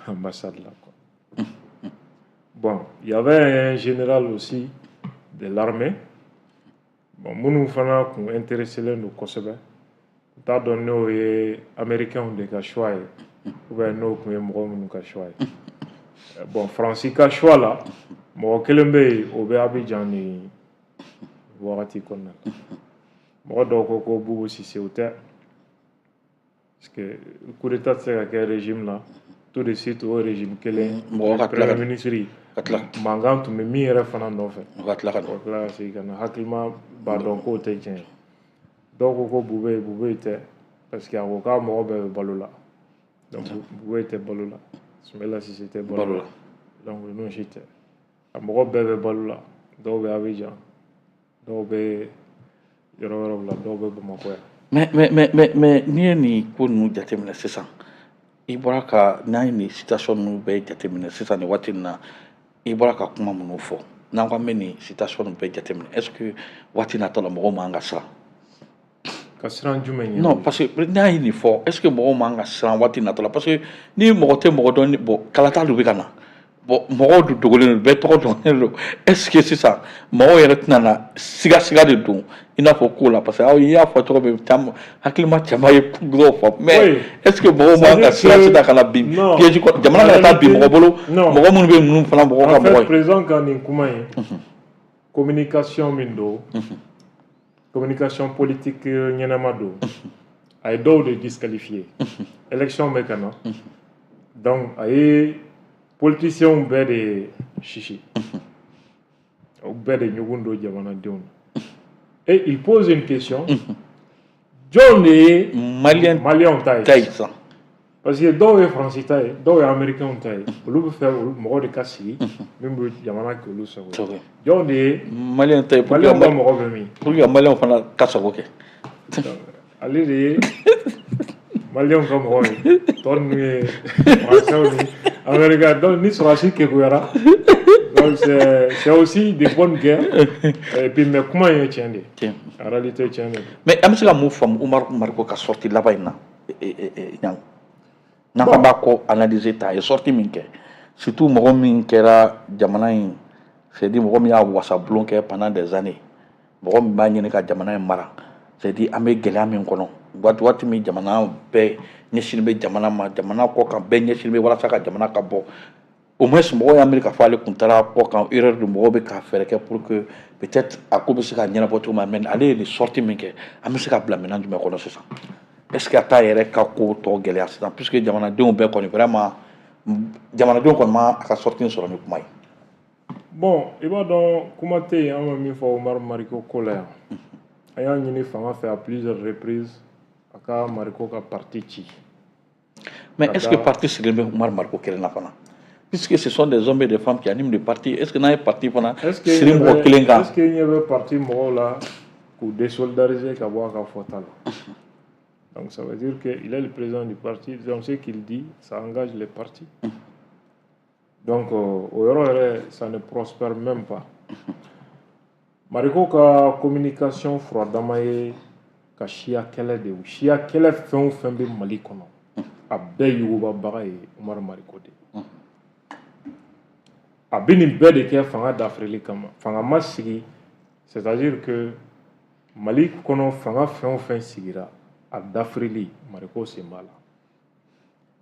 Speaker 2: ambassade la quoi. Bon, il y avait un général aussi de l'armée, bon, minnu fana kun intéressé len don kosɛbɛ. N t'a dɔn n'o ye américains de ka choix ye ou bien n'o tun ye mɔgɔ minnu ka choix ye. Bon, Faransi ka choix la, mɔgɔ kelen bɛ yen, o bɛ Abidjan ni wagati kɔnɔna la. Mɔgɔ dɔw ko ko Boubou Cissé. O tɛ, parce que coup d'état tɛ se ka kɛ régime la tout de suite, o régime kelen
Speaker 1: mɔgɔ ka tila
Speaker 2: premier ministre
Speaker 1: ka tila
Speaker 2: mankan tun bɛ min yɛrɛ fana nɔfɛ,
Speaker 1: ka tila ka
Speaker 2: o tila ka segin ka na. Hakilima b'a dɔn k'o tɛ tiɲɛ ye. Dɔw ko ko Boubèye. Boubèye tɛ, parce que a ko k'a mɔgɔ bɛɛ bɛ balo la. Donc Boubèye tɛ balo la, Soumaïla Cissé tɛ balo la, donc ninnu si tɛ. A mɔgɔ bɛɛ bɛ balo la. Dɔw bɛ Abidjan, dɔw bɛ yɔrɔ wɛrɛw la, dɔw bɛ Bamakɔ yan.
Speaker 1: Mais n'i ye nin ko ninnu jateminɛ sisan, i bɔra ka, n'an ye nin situation ninnu bɛɛ jateminɛ sisan nin waati in na, i bɔra ka kuma minnu fɔ, n'an ko an bɛ nin situation ninnu bɛɛ jateminɛ, est ce que waati nata la mɔgɔw man ka siran?
Speaker 2: Ka siran jumɛn ɲɛ?
Speaker 1: Non, parce que n'a ye nin fɔ, est ce que mɔgɔw man ka siran waati nata la? Parce que ni mɔgɔ tɛ mɔgɔ dɔn, bon, kalata de bɛ ka na. Bon, mɔgɔw dun dogolen don, bɛɛ tɔgɔ dogolen don. Est ce que sisan mɔgɔw yɛrɛ tɛna na siga de don i n'a fɔ ko la? Parce que aw y'a fɔ cogo min, caman hakilima caman ye dɔw fɔ, mais est ce que mɔgɔw man ka siran sisan ka na bin piège kɔnɔ, jamana kana taa bin mɔgɔ bolo, mɔgɔ minnu bɛ ninnu fana mɔgɔw ka mɔgɔ ye?
Speaker 2: En fait, président ka nin kuma in, communication min don, communication politique ɲɛnama don. A ye dɔw de disqualifier. Élection bɛ ka na, donc a ye politiciens bɛɛ de sisi, o bɛɛ de ɲɔgɔn don jamanadenw na. Et il pose une question: jɔn de ye
Speaker 1: Malien
Speaker 2: Maliyɛnw ta ye
Speaker 1: ta ye sisan?
Speaker 2: Parce que dɔw ye Faransi ta ye, dɔw ye Américains ta ye. Olu bɛ fɛ olu mɔgɔ de ka sigi min bɛ jamana kɛ olu sago ye. Jɔn de ye
Speaker 1: Maliyɛn ta ye?
Speaker 2: Pour que Maliyɛnw ka mɔgɔ bɛ min?
Speaker 1: Pour que Maliyɛnw fana ka sago kɛ.
Speaker 2: Ale de ye Maliyɛnw ka mɔgɔ ye, tɔ ninnu ye Français ni Américains. Donc ni sɔrɔdasi kekuyara, donc c'est aussi de bonne guerre. Et puis, mais kuma in ye tiɲɛ de ye, en réalité tiɲɛ de don.
Speaker 1: Mais an bɛ se ka mun faamu Umaru Mariko ka sortie laban in na? Ɲang n'an ko b'a ko analyser ta, a ye sortie min kɛ, surtout mɔgɔ min kɛra jamana in, c'est à dire mɔgɔ min y'a wasabulon kɛ pendant des années, mɔgɔ min b'a ɲini ka jamana in mara, c'est à dire an bɛ gɛlɛya min kɔnɔ waati, waati min jamana bɛɛ ɲɛsinnen bɛ jamana ma, jamana kɔ kan, bɛɛ ɲɛsinnen bɛ walasa ka jamana ka bɔ, au moins mɔgɔw y'a miiri k'a fɔ ale tun taara kɔ kan, erreur don, mɔgɔw bɛ ka fɛɛrɛ kɛ pour que peut-être a ko bɛ se ka ɲɛnabɔ cogo min na. Mais ale ye nin sortie min kɛ, an bɛ se ka bila minɛn jumɛn kɔnɔ sisan? Est ce que a t'a yɛrɛ ka ko tɔ gɛlɛya sisan, puisque jamanadenw bɛɛ kɔni, vraiment, jamanadenw kɔni ma a ka sortie sɔrɔ ni kuma ye?
Speaker 2: Bon, i b'a dɔn, kuma tɛ yen an ma min fɔ Umaru Mariko ko la yan. An y'a ɲini fanga fɛ à plusieurs reprises a ka Mariko ka parti ci.
Speaker 1: Mais est ce que parti sigilen bɛ Umaru Mariko kelen na fana, puisque ce sont des hommes et des femmes qui animent le parti? Est ce que n'a ye parti fana siri mɔgɔ kelen kan?
Speaker 2: Est ce que ɲɛ bɛ parti mɔgɔw la k'u désolidariser ka bɔ a ka fɔta la? Donc ça veut dire qu'il est le président du parti, donc ce qu'il dit, ça engage le parti. Donc o yɔrɔ yɛrɛ, ça ne prospère même pas. Mariko ka communication furadama ye ka siya kɛlɛ de, siya kɛlɛ fɛn o fɛn bɛ Mali kɔnɔ, a bɛɛ yugubabaga ye Umaru Mariko de ye. A bɛ nin bɛɛ de kɛ fanga dafirili kama. Fanga ma sigi, c'est à dire que Mali kɔnɔ, fanga fɛn o fɛn sigira, a dafirili, Mariko sen b'a la.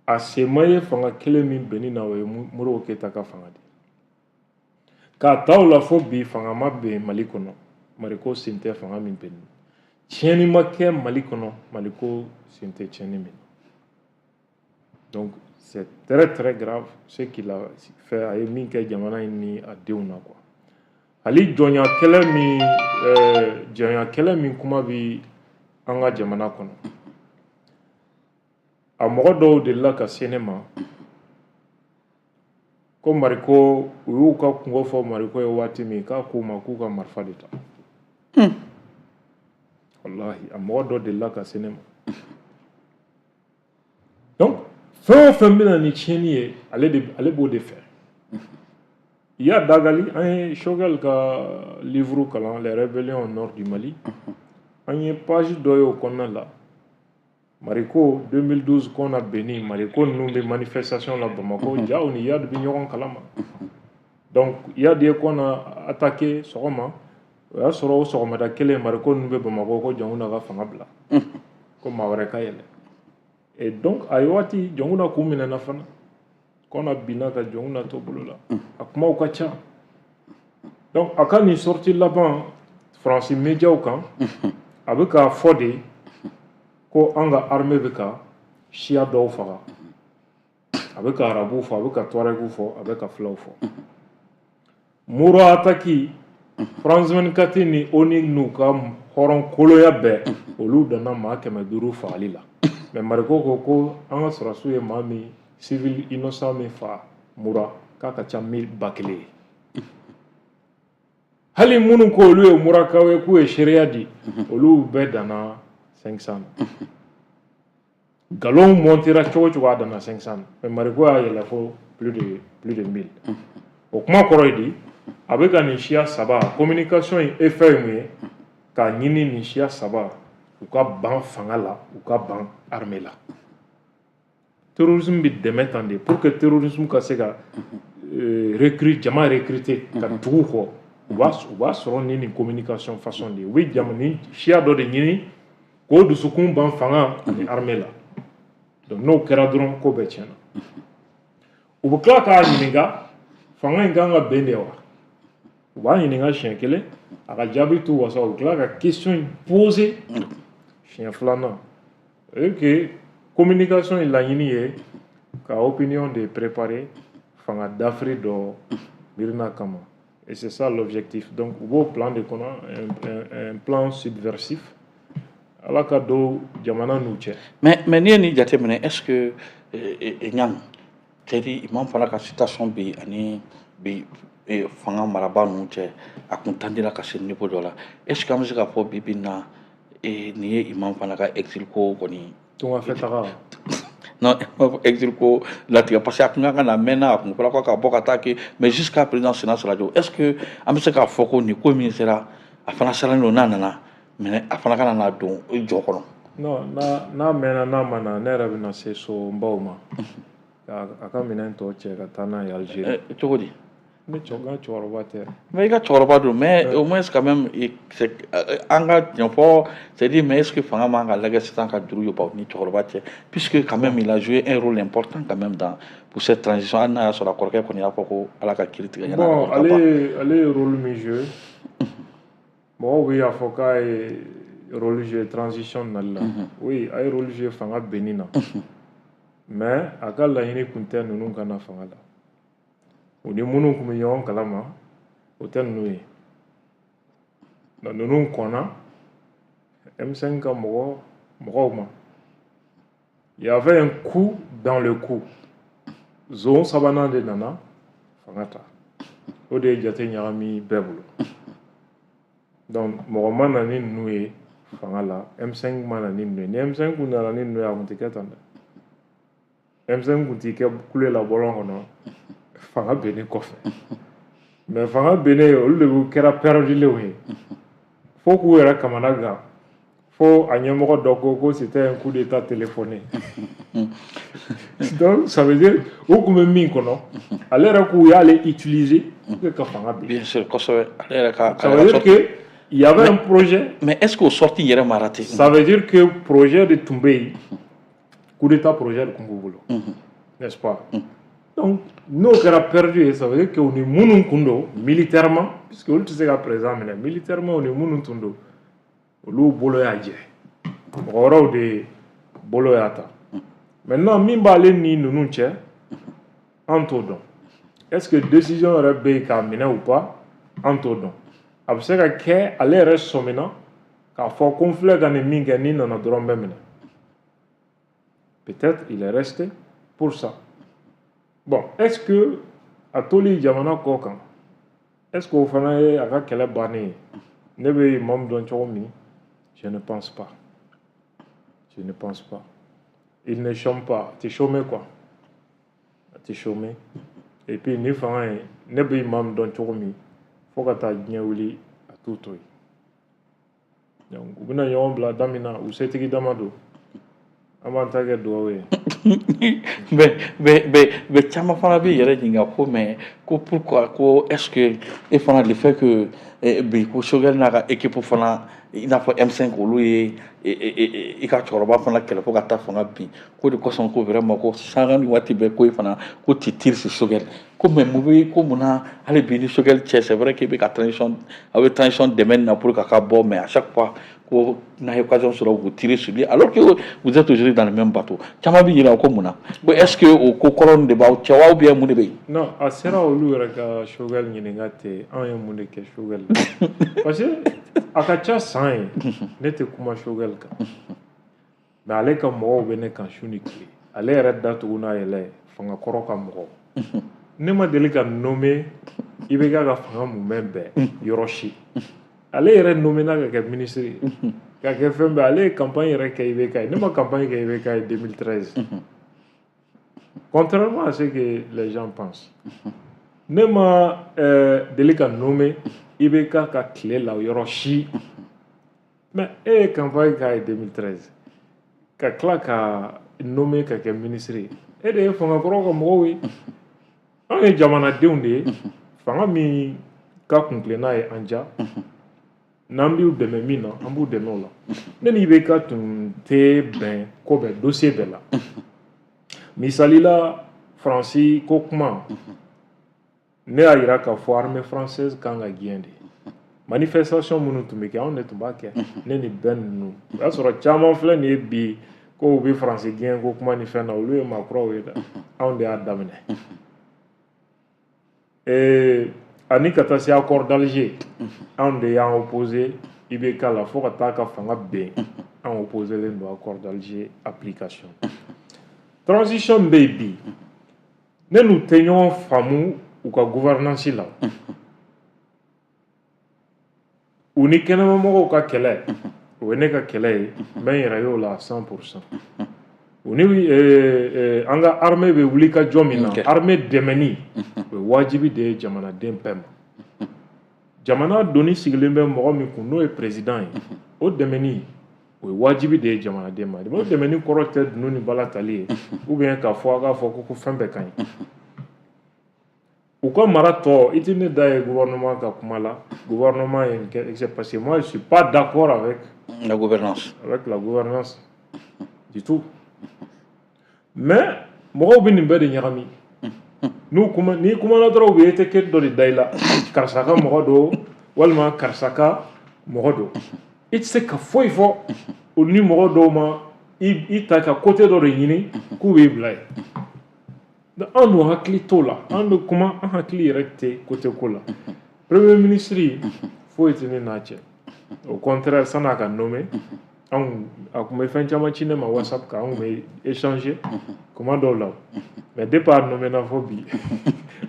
Speaker 2: A sen ma ye fanga kelen min bɛnni na, o ye Modibo Keyita ka fanga de ye. K'a ta o la fo bi, fanga ma bɛn Mali kɔnɔ, Mariko sen tɛ fanga min bɛnni. Tiɲɛni ma kɛ Mali kɔnɔ, Mariko sen tɛ tiɲɛni min na. Donc c'est très très grave ce qu'il a fait. A ye min kɛ jamana in ni a denw na quoi. Hali jɔnya kɛlɛ min, jɔnya kɛlɛ min kuma bi an ka jamana kɔnɔ, a mɔgɔ dɔw delila ka se ne ma ko Mariko, u y'u ka kungo fɔ Mariko ye waati min, k'a k'u ma k'u ka marifa de ta. Walahi, a mɔgɔ dɔ delila ka se ne ma. Donc fɛn o fɛn bɛna ni tiɲɛni ye, ale de, ale b'o de fɛ. Iyad Ag Ghali, an ye Choguel ka livre kalan, Les rébellions au nord du Mali, an ye page dɔ ye o kɔnɔna la. Mariko 2012 kɔnna benni, Mariko ninnu bɛ manifestation la Bamakɔ, jaw ni Iyad bɛ ɲɔgɔn kalama. Donc Iyad ye Kɔnna attaqué sɔgɔma, o y'a sɔrɔ o sɔgɔmada kelen, Mariko ninnu bɛ Bamakɔ ko Dioncounda ka fanga bila, ko maa wɛrɛ ka yɛlɛ. Et donc a ye waati Dioncounda kun minɛna fana, Kɔnna binna ka Dioncounda to bolo la. A kumaw ka ca. Donc a ka nin sortie laban Faransi médiaw kan, a bɛ k'a fɔ de ko an ka armée bɛ ka siya dɔw faga. A bɛ ka arabuw fɔ, a bɛ ka tuarɛgiw fɔ, a bɛ ka filaw fɔ. Moura attaque, France 24 ni ONU n'u ka hɔrɔn koloya bɛɛ, olu danna maa 500 fagali la. Mais Mariko ko ko an ka sɔrɔdasiw ye maa min, civil innocent min fa Moura, k'a ka ca mille 1000 ye. Hali minnu ko olu ye Murakaw ye, k'u ye seereya di, olu bɛɛ danna 500 na. Nkalon montera cogo o cogo, a danna 500 na. Mais Mariko y'a yɛlɛ fo plus de 1000. O kuma kɔrɔ ye di? A bɛ ka nin siya saba communication in effet ye mun ye? K'a ɲini nin siya saba u ka ban fanga la, u ka ban armée la. Terrorisme bɛ dɛmɛ tan de pour que terrorisme ka se ka Recrute, jama recruter ka tugu kɔ, u b'a sɔrɔ ni nin communication façon de ye. U bɛ jama ni siya dɔ de ɲini k'o dusukun ban fanga ani armée la. Donc n'o kɛra dɔrɔn, ko bɛɛ tiɲɛna. U bɛ tila k'a ɲininka: fanga in kan ka bɛn de wa? U b'a ɲininka siɲɛ kelen, a ka jaabi t'u wasa, u bɛ tila ka question in poser siɲɛ filanan. C'est que communication in laɲini ye ka opinion de préparer fanga dafiri dɔ miirina kama, et c'est ça l'objectif. Donc u b'o plan de kɔnɔ, un plan subversif. Ala ka don jamana n'u cɛ.
Speaker 1: Mais n'i ye nin jateminɛ, est ce que Ɲang, c'est à dire Imam fana ka situation bi ani bi fanga marabaa ninnu cɛ, a kun tandira ka se niveau dɔ la. Est ce que an bɛ se k'a fɔ bi bi in na, nin ye Imam fana ka exil ko kɔni?
Speaker 2: Tunga fɛ taga.
Speaker 1: Non, exil ko latigɛ, parce que a kun kan ka na mɛnna, a kun fɔra ko ka bɔ ka taa kɛ, mais jusqu'à présent senna sira jɔ. Est ce que an bɛ se k'a fɔ ko nin ko min sera, a fana sirannen don, n'a nana mais a fana kana na don jɔ kɔnɔ?
Speaker 2: Non, n'a mɛnna, n'a ma na, ne yɛrɛ bɛna se so n baw ma ka a ka minɛn tɔ cɛ ka taa n'a ye Algérie.
Speaker 1: Cogo di?
Speaker 2: Ne cɛ n ka cɛkɔrɔba tɛ.
Speaker 1: Mais i ka cɛkɔrɔba don, mais au moins quand même an ka tiɲɛ fɔ, c'est à dire, mais est ce que fanga man ka lajɛ sisan ka juru yɔrɔ ni cɛkɔrɔba cɛ, puisque quand même il a joué un rôle important quand même dans pour cette transition, hali n'a y'a sɔrɔ a kɔrɔkɛ kɔni y'a fɔ ko Ala ka kiiri tigɛ.
Speaker 2: Bon, ale ye rôle min joué, mɔgɔw bɛ y'a fɔ k'a ye rôle joué transition nali la. Oui, a ye rôle joué fanga benni na, mais a ka laɲini kun tɛ ninnu ka na fanga la. U ni minnu tun bɛ ɲɔgɔn kalama, o tɛ ninnu ye. Donc ninnu kɔnna M5 ka mɔgɔw ma. Il y avait un coup dans le coup. Zone sabanan de nana fanga ta, o de ye jate ɲagami bɛɛ bolo. Donc mɔgɔ ma na ni ninnu ye fanga la, M5 ma na ni ninnu ye. Ni M5 kun nana ni ninnu ye, a kun tɛ kɛ tan dɛ. M5 kun t'i kɛ kule la bɔlɔn kɔnɔ fanga bennen kɔfɛ. Mais fanga bennen, olu de kɛra pɛrɛdilenw ye fo k'u yɛrɛ kamana gan, fo a ɲɛmɔgɔ dɔ ko ko c'était un coup d'état téléphoné. Donc ça veut dire u kun bɛ min kɔnɔ, ale yɛrɛ k'u y'ale utiliser pour que ka fanga bin.
Speaker 1: Bien sûr, kosɛbɛ, ale yɛrɛ ka.
Speaker 2: Ça veut dire que il y avait un projet.
Speaker 1: Mais est-ce que o sortie yɛrɛ ma raté?
Speaker 2: Ça veut dire que projet de tun bɛ yen, coup d'état projet de tun b'u bolo, n'est-ce pas? Donc n'o kɛra perdu ye, ça veut dire que u ni minnu kun don militairement, puisque olu tɛ se ka président minɛ militairement, u ni minnu tun don, olu bolo y'a jɛ, mɔgɔ wɛrɛw de bolo y'a ta. Maintenant, min b'ale ni ninnu cɛ, an t'o dɔn. Est-ce que décision yɛrɛ bɛ yen k'a minɛ ou pas, an t'o dɔn. A bɛ se ka kɛ ale yɛrɛ sɔmina k'a fɔ ko n filɛ ka nin min kɛ, ni nana dɔrɔn n bɛ minɛ. Peut-être il est resté pour ça. Bon, est-ce que a toli jamana kɔ kan, est-ce que o fana ye a ka kɛlɛ bannen ye? Ne bɛ imam dɔn cogo min, je ne pense pas, je ne pense pas. Il ne chôme pas, a tɛ chômer quoi, a tɛ chômer. Et puis ni fanga in, ne bɛ imam dɔn cogo min, fo ka taa diɲɛ wuli, a t'u to yen. Donc u bɛna ɲɔgɔn bila da min na, u setigi dama don, an b'an ta kɛ dugawu ye.
Speaker 1: Mais caman fana b'i yɛrɛ ɲininka ko mais ko pourquoi, ko est ce que e fana, le fait que bi ko Choguel n'a ka équipe fana, i n'a fɔ M5, olu ye i ka cɛkɔrɔba fana kɛlɛ fo ka taa fanga bin, ko de kosɔn ko vraiment ko sanga ni waati bɛɛ ko e fana ko tu tires sur Choguel, ko mais mun bɛ ko munna hali bi ni Choguel cɛ? C'est vrai k'i bɛ ka transition, aw bɛ transition dɛmɛ na pour que a ka bɔ, mais à chaque fois ko n'a ye occasion sɔrɔ, vous tirez sur lui alors que vous êtes aujourd'hui dans le même bateau. Caman bɛ ɲinɛ ko mun na, ko est ce que o ko kɔrɔ de b'aw cɛ wa, ou bien mun de bɛ yen?
Speaker 2: Non, a sera olu yɛrɛ ka Choguel ɲininka ten, anw ye mun de kɛ Choguel la? Parce que a ka ca san ye ne tɛ kuma Choguel kan, mais ale ka mɔgɔw bɛ ne kan su ni tile. Ale yɛrɛ datugu n'a yɛlɛ fanga kɔrɔ ka mɔgɔw, ne ma deli ka nommer IBK ka fanga mumɛ bɛɛ yɔrɔ si. Ale yɛrɛ nommé na ka kɛ ministre ye, ka kɛ fɛn bɛɛ. Ale ye campagne yɛrɛ kɛ IBK ye, ne ma campagne kɛ IBK ye 2013, contrairement à ce que les gens pensent. Ne ma deli ka nommer IBK ka tile la yɔrɔ si, mais e ye campagne k'a ye 2013, ka tila ka nommer ka kɛ ministre ye, e de ye fangakɔrɔ ka mɔgɔw ye. Anw ye jamanadenw de ye, fanga min ka kuntilenna ye an ja, n'an b'u dɛmɛ min na, an b'u dɛmɛ o la. Ne ni IBK tun tɛ bɛn ko bɛɛ, dossier bɛɛ la. Misali la, Faransi ko kuma, ne y'a yira k'a fɔ armée française kan ka gɛn de. Manifestation minnu tun bɛ kɛ, anw de tun b'a kɛ, ne ni bɛɛ ninnu. O y'a sɔrɔ caman filɛ nin ye bi ko u bɛ Faransi gɛn ko kuma ni fɛn na, olu ye maakuraw ye dɛ. Anw de y'a daminɛ. Ani ka taa se accord d'Alger, anw de y'an opposé IBK la fo ka taa ka fanga ben. Anw opposé len don accord d'Alger application. Transition bɛ yen bi, ne n'u tɛ ɲɔgɔn faamu u ka gouvernance la. U ni kɛnɛmamɔgɔw ka kɛlɛ, o ye ne ka kɛlɛ ye, n bɛ n yɛrɛ y'o la 100%. U ni an ka armée bɛ wuli ka jɔ min na, armée dɛmɛni, o ye wajibi de ye jamanaden bɛɛ ma. Jamana doni sigilen bɛ mɔgɔ min kun, n'o ye président ye, o dɛmɛni, o ye wajibi de ye jamanaden ma. O dɛmɛni kɔrɔ tɛ dunun ni bala tali ye, ou bien k'a fɔ a k'a fɔ ko fɛn bɛɛ ka ɲi. U ka mara tɔ, i tɛ ne da ye gouvernement ka kuma la. Gouvernement ye nin kɛ, parce que moi je suis pas d'accord avec
Speaker 1: la gouvernance,
Speaker 2: avec la gouvernance du tout. Mais mɔgɔw bɛ nin bɛɛ de ɲagami. N'u kuma, n'i kumana dɔrɔn, u bɛ étiquette dɔ de da i la: karisa ka mɔgɔ don walima karisa ka mɔgɔ don. I tɛ se ka foyi fɔ olu ni mɔgɔ dɔw ma i ta ka côté dɔ de ɲini k'u b'i bila yen. Anw dun hakili t'o la, an bɛ kuma, an hakili yɛrɛ tɛ côté ko la. Premier ministre, foyi tɛ ne n'a cɛ. Au contraire, san'a ka nommer, anw a tun bɛ fɛn caman ci ne ma WhatsApp kan, an tun bɛ échanger kuma dɔw la. Mais depuis a nommé na fɔ bi,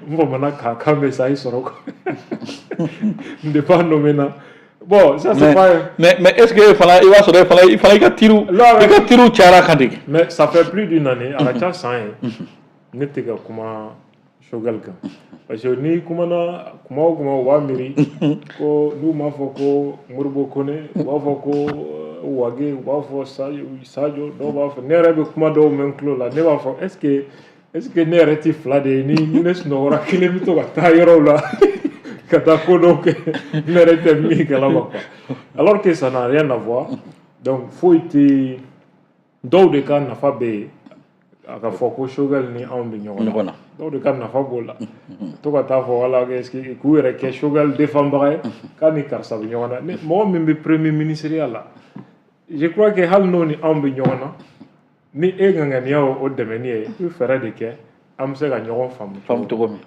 Speaker 2: n famana k'a kan message sɔrɔ quoi. Depuis a nommé na. Bon, ça c'est pas.
Speaker 1: Mais est-ce que fana i b'a sɔrɔ e fana i ka tiriw, i ka tiriw cayara kan de?
Speaker 2: Mais ça fait plus d'une année, a ka ca san ye. Ne tɛ ka kuma Choguel kan, parce que n'i kumana kuma o kuma, u b'a miiri ko n'u m'a fɔ ko Modibo Kone, u b'a fɔ ko Wage, u b'a fɔ Sadio, dɔw b'a fɔ. Ne yɛrɛ bɛ kuma dɔw mɛn n tulo la, ne b'a fɔ est-ce que ne yɛrɛ tɛ fila de ye? Ni ne sunɔgɔra, kelen bɛ to ka taa yɔrɔw la ka taa ko dɔw kɛ, ne yɛrɛ tɛ min kalama quoi, alors que ça n'a rien à voir. Donc foyi tɛ, dɔw de ka nafa bɛ yen a ka fɔ ko Choguel ni anw bɛ ɲɔgɔn na. Dɔw de ka nafa b'o la, to ka taa fɔ wala k'u yɛrɛ kɛ Choguel défendbaga ye k'a ni karisa bɛ ɲɔgɔn na. Mɔgɔ min bɛ premier ministre ya la, je crois que hali n'o ni anw bɛ ɲɔgɔn na, ni e ŋaŋaniya o dɛmɛni ye, i bɛ fɛɛrɛ de kɛ an bɛ se ka ɲɔgɔn faamu
Speaker 1: cogo min.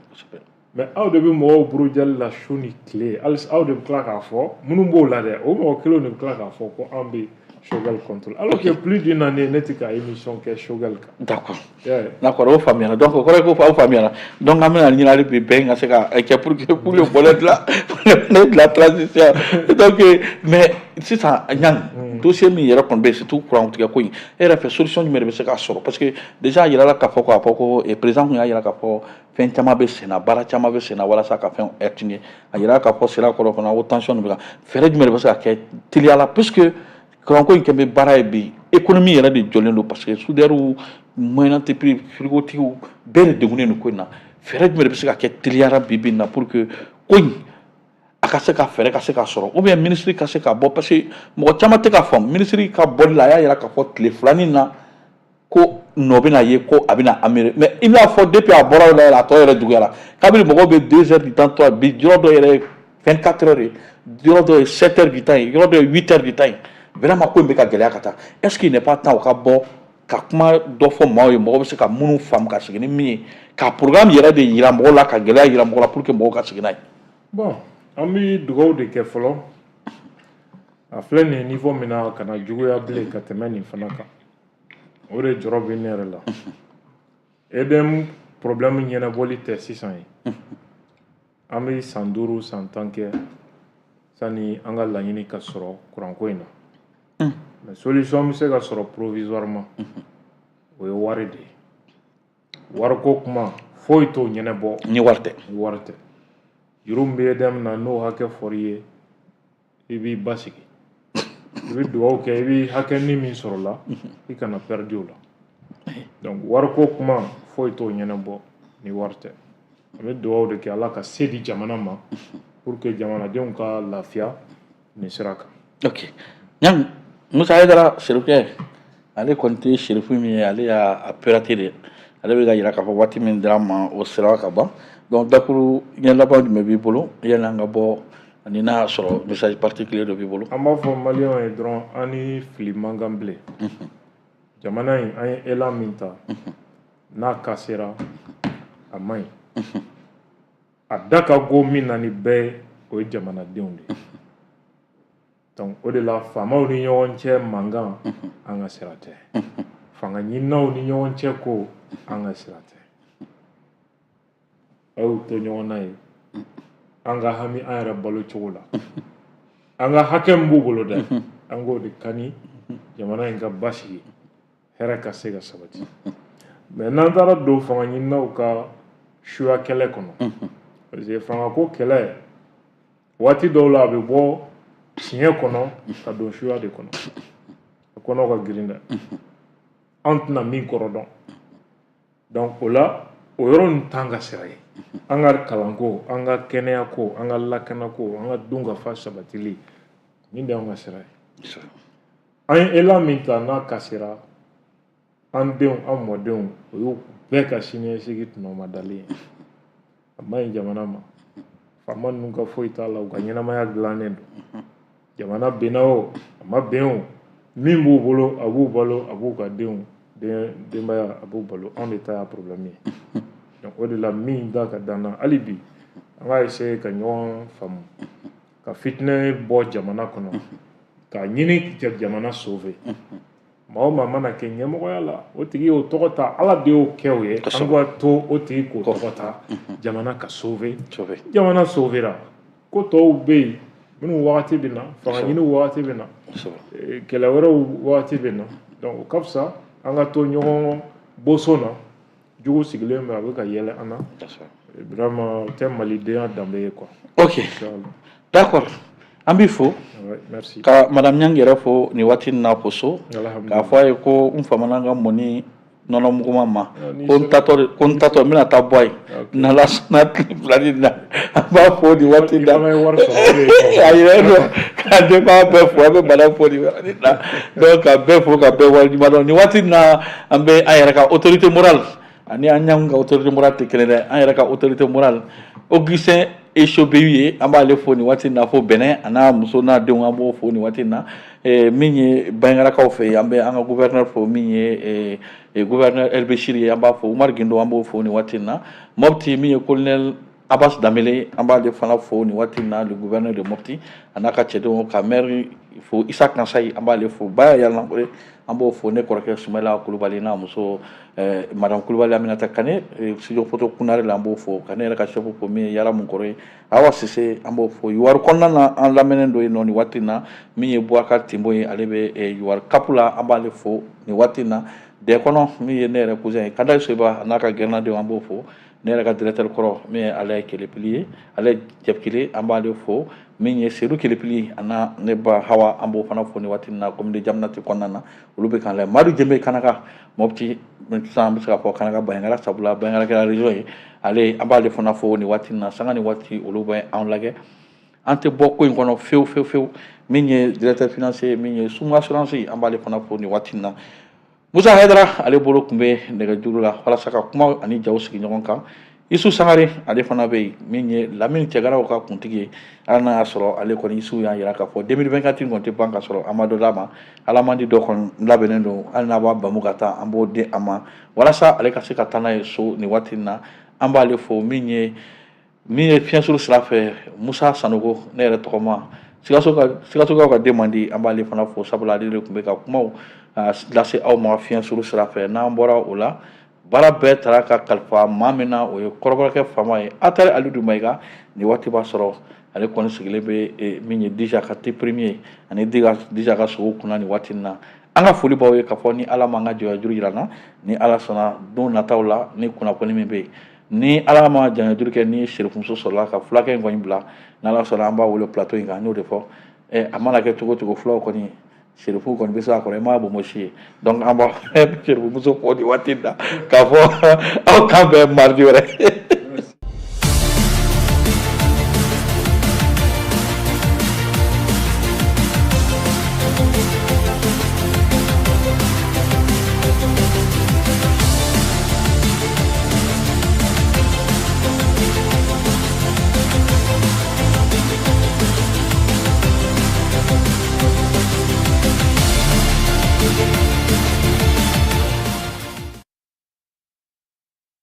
Speaker 2: Mais aw de bɛ mɔgɔw burujali la su ni tile. Hali aw de bɛ tila k'a fɔ, minnu b'o la dɛ, o mɔgɔ kelenw de bɛ tila k'a fɔ ko anw bɛ Choguel contre, alors que plus d'une année ne tɛ ka émission kɛ Choguel kan.
Speaker 1: D'accord, o faamuyara. Donc o kɔrɔ ye ko aw faamuyara. Donc an bɛna ɲini hali bi bɛn ka se ka kɛ pour le bonheur de la, pour le bonheur de la transition. Donc mais sisan Niang, dossier min yɛrɛ kɔni bɛ yen, surtout courant tigɛ ko in, e yɛrɛ fɛ, solution jumɛn de bɛ se ka sɔrɔ? Parce que déjà a yirala k'a fɔ ko président kun y'a yira k'a fɔ fɛn caman bɛ sen na, baara caman bɛ sen na walasa ka fɛn atténuer. A yira k'a fɔ sira kɔrɔ fana, ko tension bɛ ka, fɛɛrɛ jumɛn de bɛ se ka kɛ teliya la, puisque courant ko in kɛ bɛ baara ye bi, économie yɛrɛ de jɔlen don, parce que soudeur, moyenne entreprise, frigotigiw bɛɛ de degunnen don ko in na. Fɛɛrɛ jumɛn de bɛ se ka kɛ teliyara bi bi in na pour que ko in a ka se ka fɛɛrɛ ka se ka sɔrɔ, ou bien ministre ka se ka bɔ? Parce que mɔgɔ caman tɛ ka faamu, ministre ka bɔli la, a y'a yira k'a fɔ tile filanin na ko nɔ bɛna ye, ko a bɛna améliorer. Mais i bɛna fɔ depuis a bɔra o la yɛrɛ, a tɔ yɛrɛ juguyara. Kabini mɔgɔw bɛ 2 heures du temps, 3 bi, yɔrɔ dɔ yɛrɛ ye 24 heures ye, yɔrɔ dɔ ye 7 heures du temps ye, yɔrɔ dɔ ye 8 heures du temps ye. Vraiment, ko in bɛ ka gɛlɛya ka taa. Est-ce qu'il n'est pas temps o ka bɔ ka kuma dɔ fɔ maaw ye, mɔgɔ bɛ se ka minnu faamu ka sigi ni min ye, ka programme yɛrɛ de yira mɔgɔw la, ka gɛlɛya yira mɔgɔw la, pour que mɔgɔw ka sigi n'a ye?
Speaker 2: Bon, an bɛ dugawu de kɛ fɔlɔ. A filɛ nin ye niveau min na, ka na juguya bilen ka tɛmɛ nin fana kan, o de jɔrɔ bɛ ne yɛrɛ la. EDM problème ɲɛnabɔli tɛ sisan ye. An bɛ san 5, san 10 kɛ sani an ka laɲini ka sɔrɔ kuranko in na. Mais solution bɛ se ka sɔrɔ provisoirement, o ye wari de ye. Wariko kuma, foyi t'o ɲɛnabɔ
Speaker 1: ni wari tɛ.
Speaker 2: Ni wari tɛ. Juru min bɛ EDM na, n'o hakɛ fɔr'i ye, i b'i basigi, i bɛ dugawu kɛ, i bɛ hakɛnin min sɔrɔ la, i kana perdu o la. Donc wariko kuma, foyi t'o ɲɛnabɔ ni wari tɛ. An bɛ dugawu de kɛ, Ala ka se di jamana ma pour que jamanadenw ka lafiya nin sira kan.
Speaker 1: Ok, Ɲang Musa Hayidara Serifukɛ, ale kɔni tɛ Serifu min ye, ale y'a piraté de. Ale bɛ ka yira k'a fɔ waati min dira ma, o sera ka ban. Donc dakuru ɲɛ laban jumɛn b'i bolo yanni an ka bɔ, ani n'a y'a sɔrɔ message particulier dɔ b'i bolo?
Speaker 2: An b'a fɔ Maliyɛnw ye dɔrɔn, an ni fili man kan bilen. Jamana in, an ye élan min ta, n'a kasera, a man ɲi. A da ka go min na ni bɛɛ ye, o ye jamanadenw de ye. Donc o de la, faamaw ni ɲɔgɔn cɛ mankan, an ka sira tɛ. Fanga ɲininaw ni ɲɔgɔn cɛ ko, an ka sira tɛ. Aw y'u to ɲɔgɔn na ye, an ka hami an yɛrɛ balo cogo la. An ka hakɛ min b'u bolo dɛ, an k'o de kani, jamana in ka basigi, hɛrɛ ka se ka sabati. Mais n'an taara don fanga ɲininaw ka suya kɛlɛ kɔnɔ, parce que fangako kɛlɛ, waati dɔw la, a bɛ bɔ tiɲɛ kɔnɔ ka don suya de kɔnɔ. A kɔnɔ ka girin dɛ, an tɛna min kɔrɔ dɔn. Donc o la, o yɔrɔ ninnu t'an ka sira ye. An ka kalanko, an ka kɛnɛyako, an ka lakanako, an ka dunkafa sabatili, nin de y'an ka sira ye. An ye élan min ta, n'a kasira, an denw, an mɔdenw, o y'u bɛɛ ka siniɲɛsigi tɔnɔmadalen ye. A ma ɲi jamana ma. Faama ninnu ka foyi t'a la, u ka ɲɛnamaya dilannen don. Jamana benna o, a ma bɛn o, min b'u bolo, a b'u balo, a b'u ka denw denbaya, a b'u balo. Anw de ta y'a problème ye. Donc o de la, min da ka d'an na hali bi, an ka essayer ka ɲɔgɔn faamu, ka fitinɛ bɔ jamana kɔnɔ, k'a ɲini ka jamana sauver. Maa o maa mana kɛ ɲɛmɔgɔya la, o tigi y'o tɔgɔ ta, Ala de y'o kɛ o ye. An ka to o tigi k'o tɔgɔ ta, jamana ka sauver. Jamana sauvera, ko tɔw bɛ yen minnu wagati bɛ na, fanga ɲini wagati bɛ na, kɛlɛ wɛrɛw wagati bɛ na. Donc o ka fisa an ka to ɲɔgɔn boso na. Jugu sigilen bɛ, a bɛ ka yɛlɛ an na. Vraiment, o tɛ malidenya danbe ye quoi.
Speaker 1: Ok, d'accord, an b'i fo.
Speaker 2: Merci.
Speaker 1: Ka madame Ɲang yɛrɛ fo nin waati in na Poso, k'a fɔ a ye ko n famana n ka mɔni nɔnɔ muguma ma, ko n tatɔ, ko n tatɔ n bɛna taa bɔ a ye n'Ala sɔnna tile 2 nin na. An b'a fo nin waati in na, a yɛrɛ dɔn ka denbaya bɛɛ fo. An bɛ madame fo nin waati in na. Donc ka bɛɛ fo, ka bɛɛ waleɲuman dɔn nin waati in na. An bɛ an yɛrɛ ka autorité morale ani an ɲangu ka autorité morale tɛ kelen dɛ. An yɛrɛ ka autorité morale, Augustin Echobeyu ye, an b'ale fo nin waati in na fo Bɛnɛ, a n'a muso n'a denw, an b'o fo nin waati in na. Min ye Bangarakaw fɛ yen, an bɛ an ka gouverneur fo, min ye gouverneur El Bechir ye, an b'a fo. Umar Gindo, an b'o fo nin waati in na. Mopti, min ye colonel Abbas Dambélé, an b'ale fana fo nin waati in na, le gouverneur de Mopti, a n'a ka cɛdenw. Ka maire fo, Issa Kansayi, an b'ale fo. Baya Yalankore, an b'o fo. Ne kɔrɔkɛ Sumayila Kulubali n'a muso madame Kulubali Aminata Kane, studio photo Kunare la, an b'o fo. Ka ne yɛrɛ ka chef fo, min ye Yara Munkɔrɔ ye, Awa Sise, an b'o fo. Yuwari kɔnɔna na, an lamɛnnen don yen nɔ nin waati in na. Min ye Boubacar Timbo ye, ale bɛ Yuwari Kapu la, an b'ale fo nin waati in na. Dɛ kɔnɔ, min ye ne yɛrɛ cousin ye, Kadayi Soyiba, a n'a ka gɛrɛnadenw, an b'o fo. Ne yɛrɛ ka directeur kɔrɔ, min ye ale Kelepili ye, ale Jɛpikile, an b'ale fo. Min ye Sedu Kelepili, a n'a ne ba Hawa, an b'o fana fo nin waati in na commune de Jamanati kɔnɔna na, olu bɛ k'an lajɛ. Madu Jenbe Kanaka Mopti, sisan an bɛ se k'a fɔ Kanaka Banjagara, sabula Banjagara kɛra région ye, ale an b'ale fana fo nin waati in na. Sanga ni waati, olu bɛ anw lajɛ, an tɛ bɔ ko in kɔnɔ fewu fewu fewu. Min ye directeur financier, min ye Sumu Assurance, an b'ale fana fo nin waati in na. Musa Hayidara, ale bolo tun bɛ nɛgɛjuru la walasa ka kuma ani jaw sigi ɲɔgɔn kan. Isu Sangare, ale fana bɛ yen, min ye Lamini Cɛganaw ka kuntigi ye. Hali n'a y'a sɔrɔ ale kɔni Isu y'a jira k'a fɔ 2024 kɔni tɛ ban ka sɔrɔ an ma dɔ d'a ma. Alamandi dɔ kɔni labɛnnen don, hali n'a b'a bamu ka taa, an b'o di a ma walasa ale ka se ka taa n'a ye so nin waati in na. An b'ale fo. Min ye fiɲɛsuru sira fɛ, Musa Sanogo, ne yɛrɛ tɔgɔma Sikasokaw ka den man di, an b'ale fana fo, sabula ale de tun bɛ ka kumaw lase aw ma fiɲɛsuru sira fɛ. N'an bɔra o la, baara bɛɛ taara ka kalifa maa min na, o ye kɔrɔbɔrɔkɛ faama ye, Atari Alidu Mayiga. Nin waati b'a sɔrɔ ale kɔni sigilen bɛ min ye Dija ka te premier ani Dija ka sogo kunna nin waati in na. An ka foli b'aw ye k'a fɔ ni Ala m'an ka jɔnya juru jira n na, ni Ala sɔnna, don nataw la, ni kunnafoni min bɛ yen, ni Ala ma janya juru kɛ, ni serifumuso sɔrɔla ka fulakɛ in kɔni bila, n'Ala sɔnna, an b'a wele plateau in kan. N y'o de fɔ, a mana kɛ cogo o cogo, fulaw kɔni, serifu kɔni bɛ se a kɔrɔ, i m'a bonbonsi ye. Donc an b'a serifumuso fɔ nin waati in na k'a fɔ aw k'an bɛn mardi wɛrɛ.